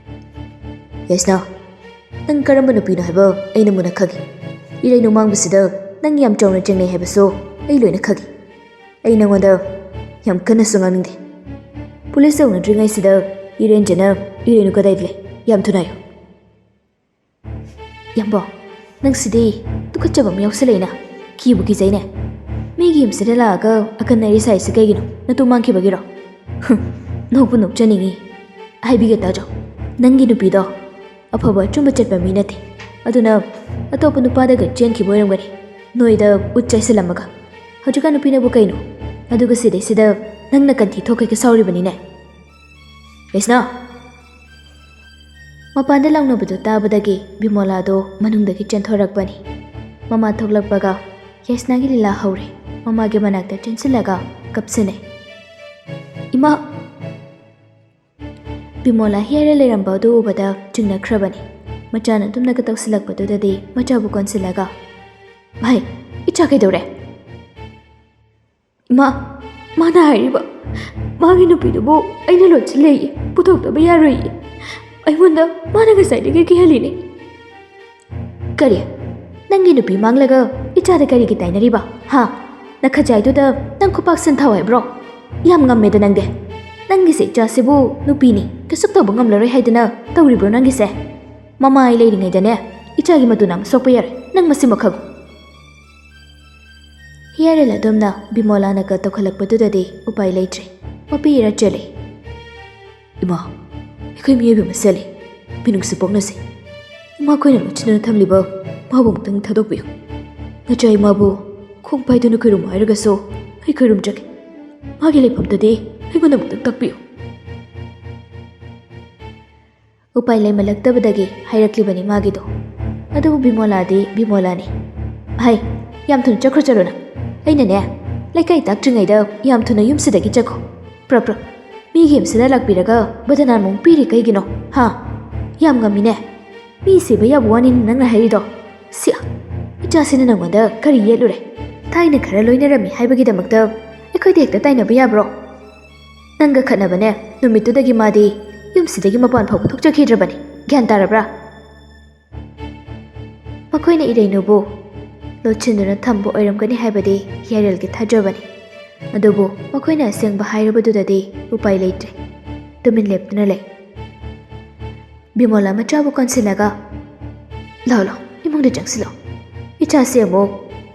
"ꯌꯥꯏꯁꯅꯥ, ꯅꯪ ꯀꯔꯝꯕ ꯅꯨꯄꯤꯅꯣ ꯍꯥꯏꯕ ꯑꯩꯅ ꯃꯨꯟꯅ ꯈꯪꯏ꯫ ꯏꯔꯩꯅꯨ ꯃꯥꯡꯕꯁꯤꯗ ꯅꯪ ꯌꯥꯝ ꯆꯥꯎꯅ ꯆꯤꯡꯅꯩ ꯍꯥꯏꯕꯁꯨ ꯑꯩ ꯂꯣꯏꯅ ꯈꯪꯏ꯫ ꯑꯩ ꯅꯉꯣꯟꯗ ꯌꯥꯝ ꯀꯟꯅꯁꯨ ꯉꯥꯡꯅꯤꯡꯗꯦ꯫ ꯄꯨꯂꯤꯁ ꯌꯧꯅꯗ꯭ꯔꯤꯉꯩꯁꯤꯗ ꯏꯔꯦꯟꯖꯅ ꯏꯔꯩꯅꯨ ꯀꯗꯥꯏꯗ ꯂꯩ? ꯌꯥꯝ ꯊꯨꯅ ꯍꯥꯏꯌꯨ!" "ꯌꯥꯝꯕꯣ, ꯅꯪꯁꯤꯗꯤ ꯇꯨꯀꯠꯆꯕ ꯑꯃ ꯌꯥꯎꯁꯜꯂꯛꯏꯅ꯫ ꯀꯤꯕꯨ ꯀꯤꯖꯩꯅꯦ꯫ ꯃꯤꯒꯤ ꯌꯨꯝꯁꯤꯗ ꯂꯥꯛꯑꯒ ꯑꯀꯟ ꯑꯔꯤ ꯁꯥꯏꯁꯤ ꯀꯩꯒꯤꯅꯣ? ꯅꯇꯨ ꯃꯥꯡꯈꯤꯕꯒꯤꯔꯣ? ꯍꯨꯝ, ꯅꯣꯛꯄꯨ ꯅꯣꯛꯆꯅꯤꯡꯉꯤ꯫ ꯍꯥꯏꯕꯤꯒꯦ ꯇꯥꯖꯧ, ꯅꯪꯒꯤ ꯅꯨꯄꯤꯗꯣ ꯑꯐꯕ ꯑꯆꯨꯝꯕ ꯆꯠꯄ ꯃꯤ ꯅꯠꯇꯦ꯫ ꯑꯗꯨꯅ ꯑꯇꯣꯞꯄ ꯅꯨꯄꯥꯗꯒ ꯆꯦꯟꯈꯤꯕ ꯑꯣꯏꯔꯝꯒꯅꯤ, ꯅꯣꯏꯗ ꯎꯠ ꯆꯥꯏꯁꯤꯜꯂꯝꯃꯒ꯫ ꯍꯧꯖꯤꯛꯀꯥꯟ ꯅꯨꯄꯤꯅꯕꯨ ꯀꯩꯅꯣ? ꯑꯗꯨꯒ ꯁꯤꯗꯩꯁꯤꯗ ꯅꯪꯅ ꯀꯟꯊꯤ ꯊꯣꯛꯀꯩꯒ ꯁꯥꯎꯔꯤꯕꯅꯤꯅꯦ꯫ ꯌꯥꯏꯁꯅꯥ! ꯃꯄꯥꯟꯗ ꯂꯥꯎꯅꯕꯗꯨ ꯇꯥꯕꯗꯒꯤ ꯕꯤꯃꯣꯂꯥꯗꯣ ꯃꯅꯨꯡꯗꯒꯤ ꯆꯦꯟꯊꯣꯔꯛꯄꯅꯤ꯫ ꯃꯃꯥ ꯊꯣꯛꯂꯛꯄꯒ ꯌꯥꯏꯁꯅꯥꯒꯤ ꯂꯤꯂꯥ ꯍꯧꯔꯦ꯫ ꯃꯃꯥꯒꯤ ꯃꯅꯥꯛꯇ ꯆꯦꯟꯁꯤꯜꯂꯒ ꯀꯞꯁꯤꯟꯅꯩ꯫ "ꯏꯃꯥ!" ꯕꯤꯃꯣꯂꯥ ꯍꯤꯌꯥꯔ ꯂꯩꯔꯝꯕ ꯑꯗꯨ ꯎꯕꯗ ꯆꯤꯡꯅꯈ꯭ꯔꯕꯅꯤ꯫ ꯃꯆꯥꯅ ꯑꯗꯨꯝꯅꯒ ꯇꯧꯁꯤꯜꯂꯛꯄꯗꯨꯗꯗꯤ ꯃꯆꯥꯕꯨ ꯀꯣꯟꯁꯤꯜꯂꯒ, "ꯚꯥꯏ, ꯏꯆꯥ ꯀꯩꯗꯧꯔꯦ?" "ꯏꯃꯥ, ꯃꯥꯅ ꯍꯥꯏꯔꯤꯕ ꯃꯥꯒꯤ ꯅꯨꯄꯤꯗꯨꯕꯨ ꯑꯩꯅ ꯂꯣꯠꯁꯤꯜꯂꯦꯌꯦ, ꯄꯨꯊꯣꯛꯇꯕ ꯌꯥꯔꯣꯏꯌꯦ꯫ ꯑꯩꯉꯣꯟꯗ ꯃꯥꯅ ꯉꯁꯥꯏꯗꯒꯤ ꯀꯤꯍꯜꯂꯤꯅꯦ꯫" "ꯀꯔꯤ? ꯅꯪꯒꯤ ꯅꯨꯄꯤ ꯃꯥꯡꯂꯒ ꯏꯆꯥꯗ ꯀꯔꯤꯒꯤ ꯇꯥꯏꯅꯔꯤꯕ? ꯍꯥ? ꯅꯈꯖꯥꯏꯗꯨꯗ ꯅꯪ ꯈꯨꯄꯥꯛ ꯁꯟꯊꯥꯎ ꯍꯥꯏꯕ꯭ꯔꯣ? ꯌꯥꯝ ꯉꯝꯃꯦꯗ ꯅꯪꯗꯤ꯫ ꯅꯪꯒꯤꯁꯦ ꯏꯆꯥꯁꯤꯕꯨ ꯅꯨꯄꯤꯅꯤ, ꯀꯩꯁꯨ ꯇꯧꯕ ꯉꯝꯂꯔꯣꯏ ꯍꯥꯏꯗꯅ ꯇꯧꯔꯤꯕ꯭ꯔꯣ ꯅꯪꯒꯤꯁꯦ? ꯃꯃꯥ ꯑꯩ ꯂꯩꯔꯤꯉꯩꯗꯅꯦ, ꯏꯆꯥꯒꯤ ꯃꯇꯨ ꯅꯥꯝꯃ ꯁꯣꯛꯄ ꯌꯥꯔꯣꯏ, ꯅꯪ ꯃꯁꯤꯃ ꯈꯪꯉꯨ꯫" ꯍꯤꯌꯥꯔꯦꯜ ꯑꯗꯨꯝꯅ ꯕꯤꯃꯣꯂꯥꯅꯒ ꯇꯧꯈꯠꯂꯛꯄꯗꯨꯗꯗꯤ ꯎꯄꯥꯏ ꯂꯩꯇ꯭ꯔꯦ꯫ ꯃꯄꯤ ꯏꯔꯥ ꯆꯦꯜꯂꯦ꯫ "ꯏꯃꯥ, ꯑꯩꯈꯣꯏ ꯃꯤꯑꯣꯏꯕ ꯃꯁꯦꯜꯅꯤ, ꯃꯤꯅꯨꯡꯁꯤ ꯄꯣꯛꯅꯁꯤ꯫ ꯏꯃꯥꯈꯣꯏꯅ ꯂꯣꯠꯁꯤꯟꯗꯨꯅ ꯊꯝꯂꯤꯕ ꯃꯥꯕꯨ ꯑꯃꯨꯛꯇꯪ ꯊꯥꯗꯣꯛꯄꯤꯌꯨ꯫ ꯅꯆꯥ ꯏꯃꯥꯕꯨ ꯈꯣꯡ ꯄꯥꯏꯗꯨꯅ ꯈꯣꯏꯔꯨꯝꯃꯨ ꯍꯥꯏꯔꯒꯁꯨ ꯑꯩ ꯈꯣꯏꯔꯨꯝꯖꯒꯦ꯫ ꯃꯥꯒꯤ ꯂꯩꯐꯝꯗꯨꯗꯤ ꯑꯩꯉꯣꯟꯗ ꯑꯃꯨꯛꯇꯪ ꯇꯥꯛꯄꯤꯌꯨ꯫" ꯎꯄꯥꯏ ꯂꯩꯃꯜꯂꯛꯇꯕꯗꯒꯤ ꯍꯥꯏꯔꯛꯂꯤꯕꯅꯤ ꯃꯥꯒꯤꯗꯣ꯫ ꯑꯗꯨꯕꯨ ꯕꯤꯃꯣꯂꯥꯗꯤ ꯕꯤꯃꯣꯂꯥꯅꯤ꯫ "ꯍꯩ, ꯌꯥꯝ ꯊꯨꯅ ꯆꯠꯈ꯭ꯔꯣ, ꯆꯠꯂꯣ ꯅꯪ꯫ ꯑꯩꯅꯅꯦ, ꯂꯩꯀꯥꯏ ꯇꯥꯛꯇ꯭ꯔꯤꯉꯩꯗ ꯌꯥꯝ ꯊꯨꯅ ꯌꯨꯝꯁꯤꯗꯒꯤ ꯆꯠꯈꯣ꯫ ꯄ꯭ꯔꯞ ꯄ꯭ꯔꯞ꯫ ꯃꯤꯒꯤ ꯌꯨꯝꯁꯤꯗ ꯂꯥꯛꯄꯤꯔꯒ ꯕꯗꯅꯥꯝ ꯑꯃꯨꯛ ꯄꯤꯔꯤ ꯀꯩꯒꯤꯅꯣ? ꯍꯥ? ꯌꯥꯝ ꯉꯝꯃꯤꯅꯦ꯫ ꯃꯤ ꯁꯤꯕ ꯌꯥꯕ ꯋꯥꯅꯤꯅꯦ ꯅꯪꯅ ꯍꯥꯏꯔꯤꯗꯣ꯫ ꯁꯤ, ꯏꯆꯥꯁꯤꯅ ꯅꯪꯉꯣꯟꯗ ꯀꯔꯤ ꯌꯦꯠꯂꯨꯔꯦ? ꯊꯥꯏꯅ ꯈꯔ ꯂꯣꯏꯅꯔꯝꯃꯤ ꯍꯥꯏꯕꯒꯤꯗꯃꯛꯇ ꯑꯩꯈꯣꯏꯗ ꯍꯦꯛꯇ ꯇꯥꯏꯅꯕ ꯌꯥꯕ꯭ꯔꯣ? ꯅꯪꯒ ꯈꯠꯅꯕꯅꯦ ꯅꯨꯃꯤꯠꯇꯨꯗꯒꯤ ꯃꯥꯗꯤ ꯌꯨꯝꯁꯤꯗꯒꯤ ꯃꯄꯥꯟ ꯐꯥꯎꯕ ꯊꯣꯛꯆꯈꯤꯗ꯭ꯔꯕꯅꯤ꯫ ꯒ꯭ꯌꯥꯟ ꯇꯥꯔꯕ꯭ꯔꯥ?" ꯃꯈꯣꯏꯅ ꯏꯔꯩꯅꯨꯕꯨ ꯂꯣꯠꯁꯤꯟꯗꯨꯅ ꯊꯝꯕ ꯑꯣꯏꯔꯝꯒꯅꯤ ꯍꯥꯏꯕꯗꯤ ꯍꯤꯌꯥꯔꯦꯜꯒꯤ ꯊꯥꯖꯕꯅꯤ꯫ ꯑꯗꯨꯕꯨ ꯃꯈꯣꯏꯅ ꯑꯁꯦꯡꯕ ꯍꯥꯏꯔꯕꯗꯨꯗꯗꯤ ꯎꯄꯥꯏ ꯂꯩꯇ꯭ꯔꯦ꯫ ꯇꯨꯃꯤꯟ ꯂꯦꯞꯇꯨꯅ ꯂꯩ꯫ ꯕꯤꯃꯣꯂꯥ ꯃꯆꯥꯕꯨ ꯀꯣꯟꯁꯤꯜꯂꯒ, "ꯂꯥꯎ, ꯂꯥꯎ, ꯏꯃꯨꯡꯗ ꯆꯪꯁꯤꯜꯂꯣ꯫ ꯏꯆꯥꯁꯦ ꯑꯃꯨꯛ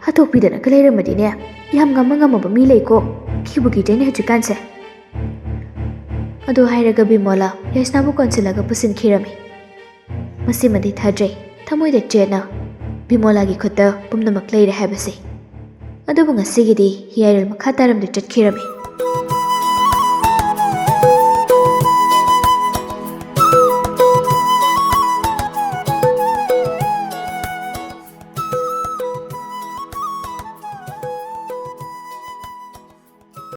ꯍꯥꯠꯇꯣꯛꯄꯤꯗꯅꯒ ꯂꯩꯔꯝꯃꯗꯤꯅꯦ, ꯌꯥꯝ ꯉꯝꯃ ꯉꯝꯃꯕ ꯃꯤ ꯂꯩꯀꯣ, ꯀꯤꯕꯨ ꯀꯤꯖꯩꯅꯦ ꯍꯧꯖꯤꯛꯀꯥꯟꯁꯦ꯫ ꯑꯗꯨ ꯍꯥꯏꯔꯒ ꯕꯤꯃꯣꯂꯥ ꯌꯥꯏꯁꯅꯥꯕꯨ ꯀꯣꯟꯁꯤꯜꯂꯒ ꯄꯨꯁꯤꯟꯈꯤꯔꯝꯃꯤ꯫ ꯃꯁꯤꯃꯗꯤ ꯊꯥꯖꯩ, ꯊꯃꯣꯏꯗ ꯆꯦꯠꯅ ꯕꯤꯃꯣꯂꯥꯒꯤ ꯈꯨꯠꯇ ꯄꯨꯝꯅꯃꯛ ꯂꯩꯔꯦ ꯍꯥꯏꯕꯁꯦ꯫ ꯑꯗꯨꯕꯨ ꯉꯁꯤꯒꯤꯗꯤ ꯍꯤꯌꯥꯏꯔꯣꯜ ꯃꯈꯥ ꯇꯥꯔꯝꯗ ꯆꯠꯈꯤꯔꯝꯃꯤ꯫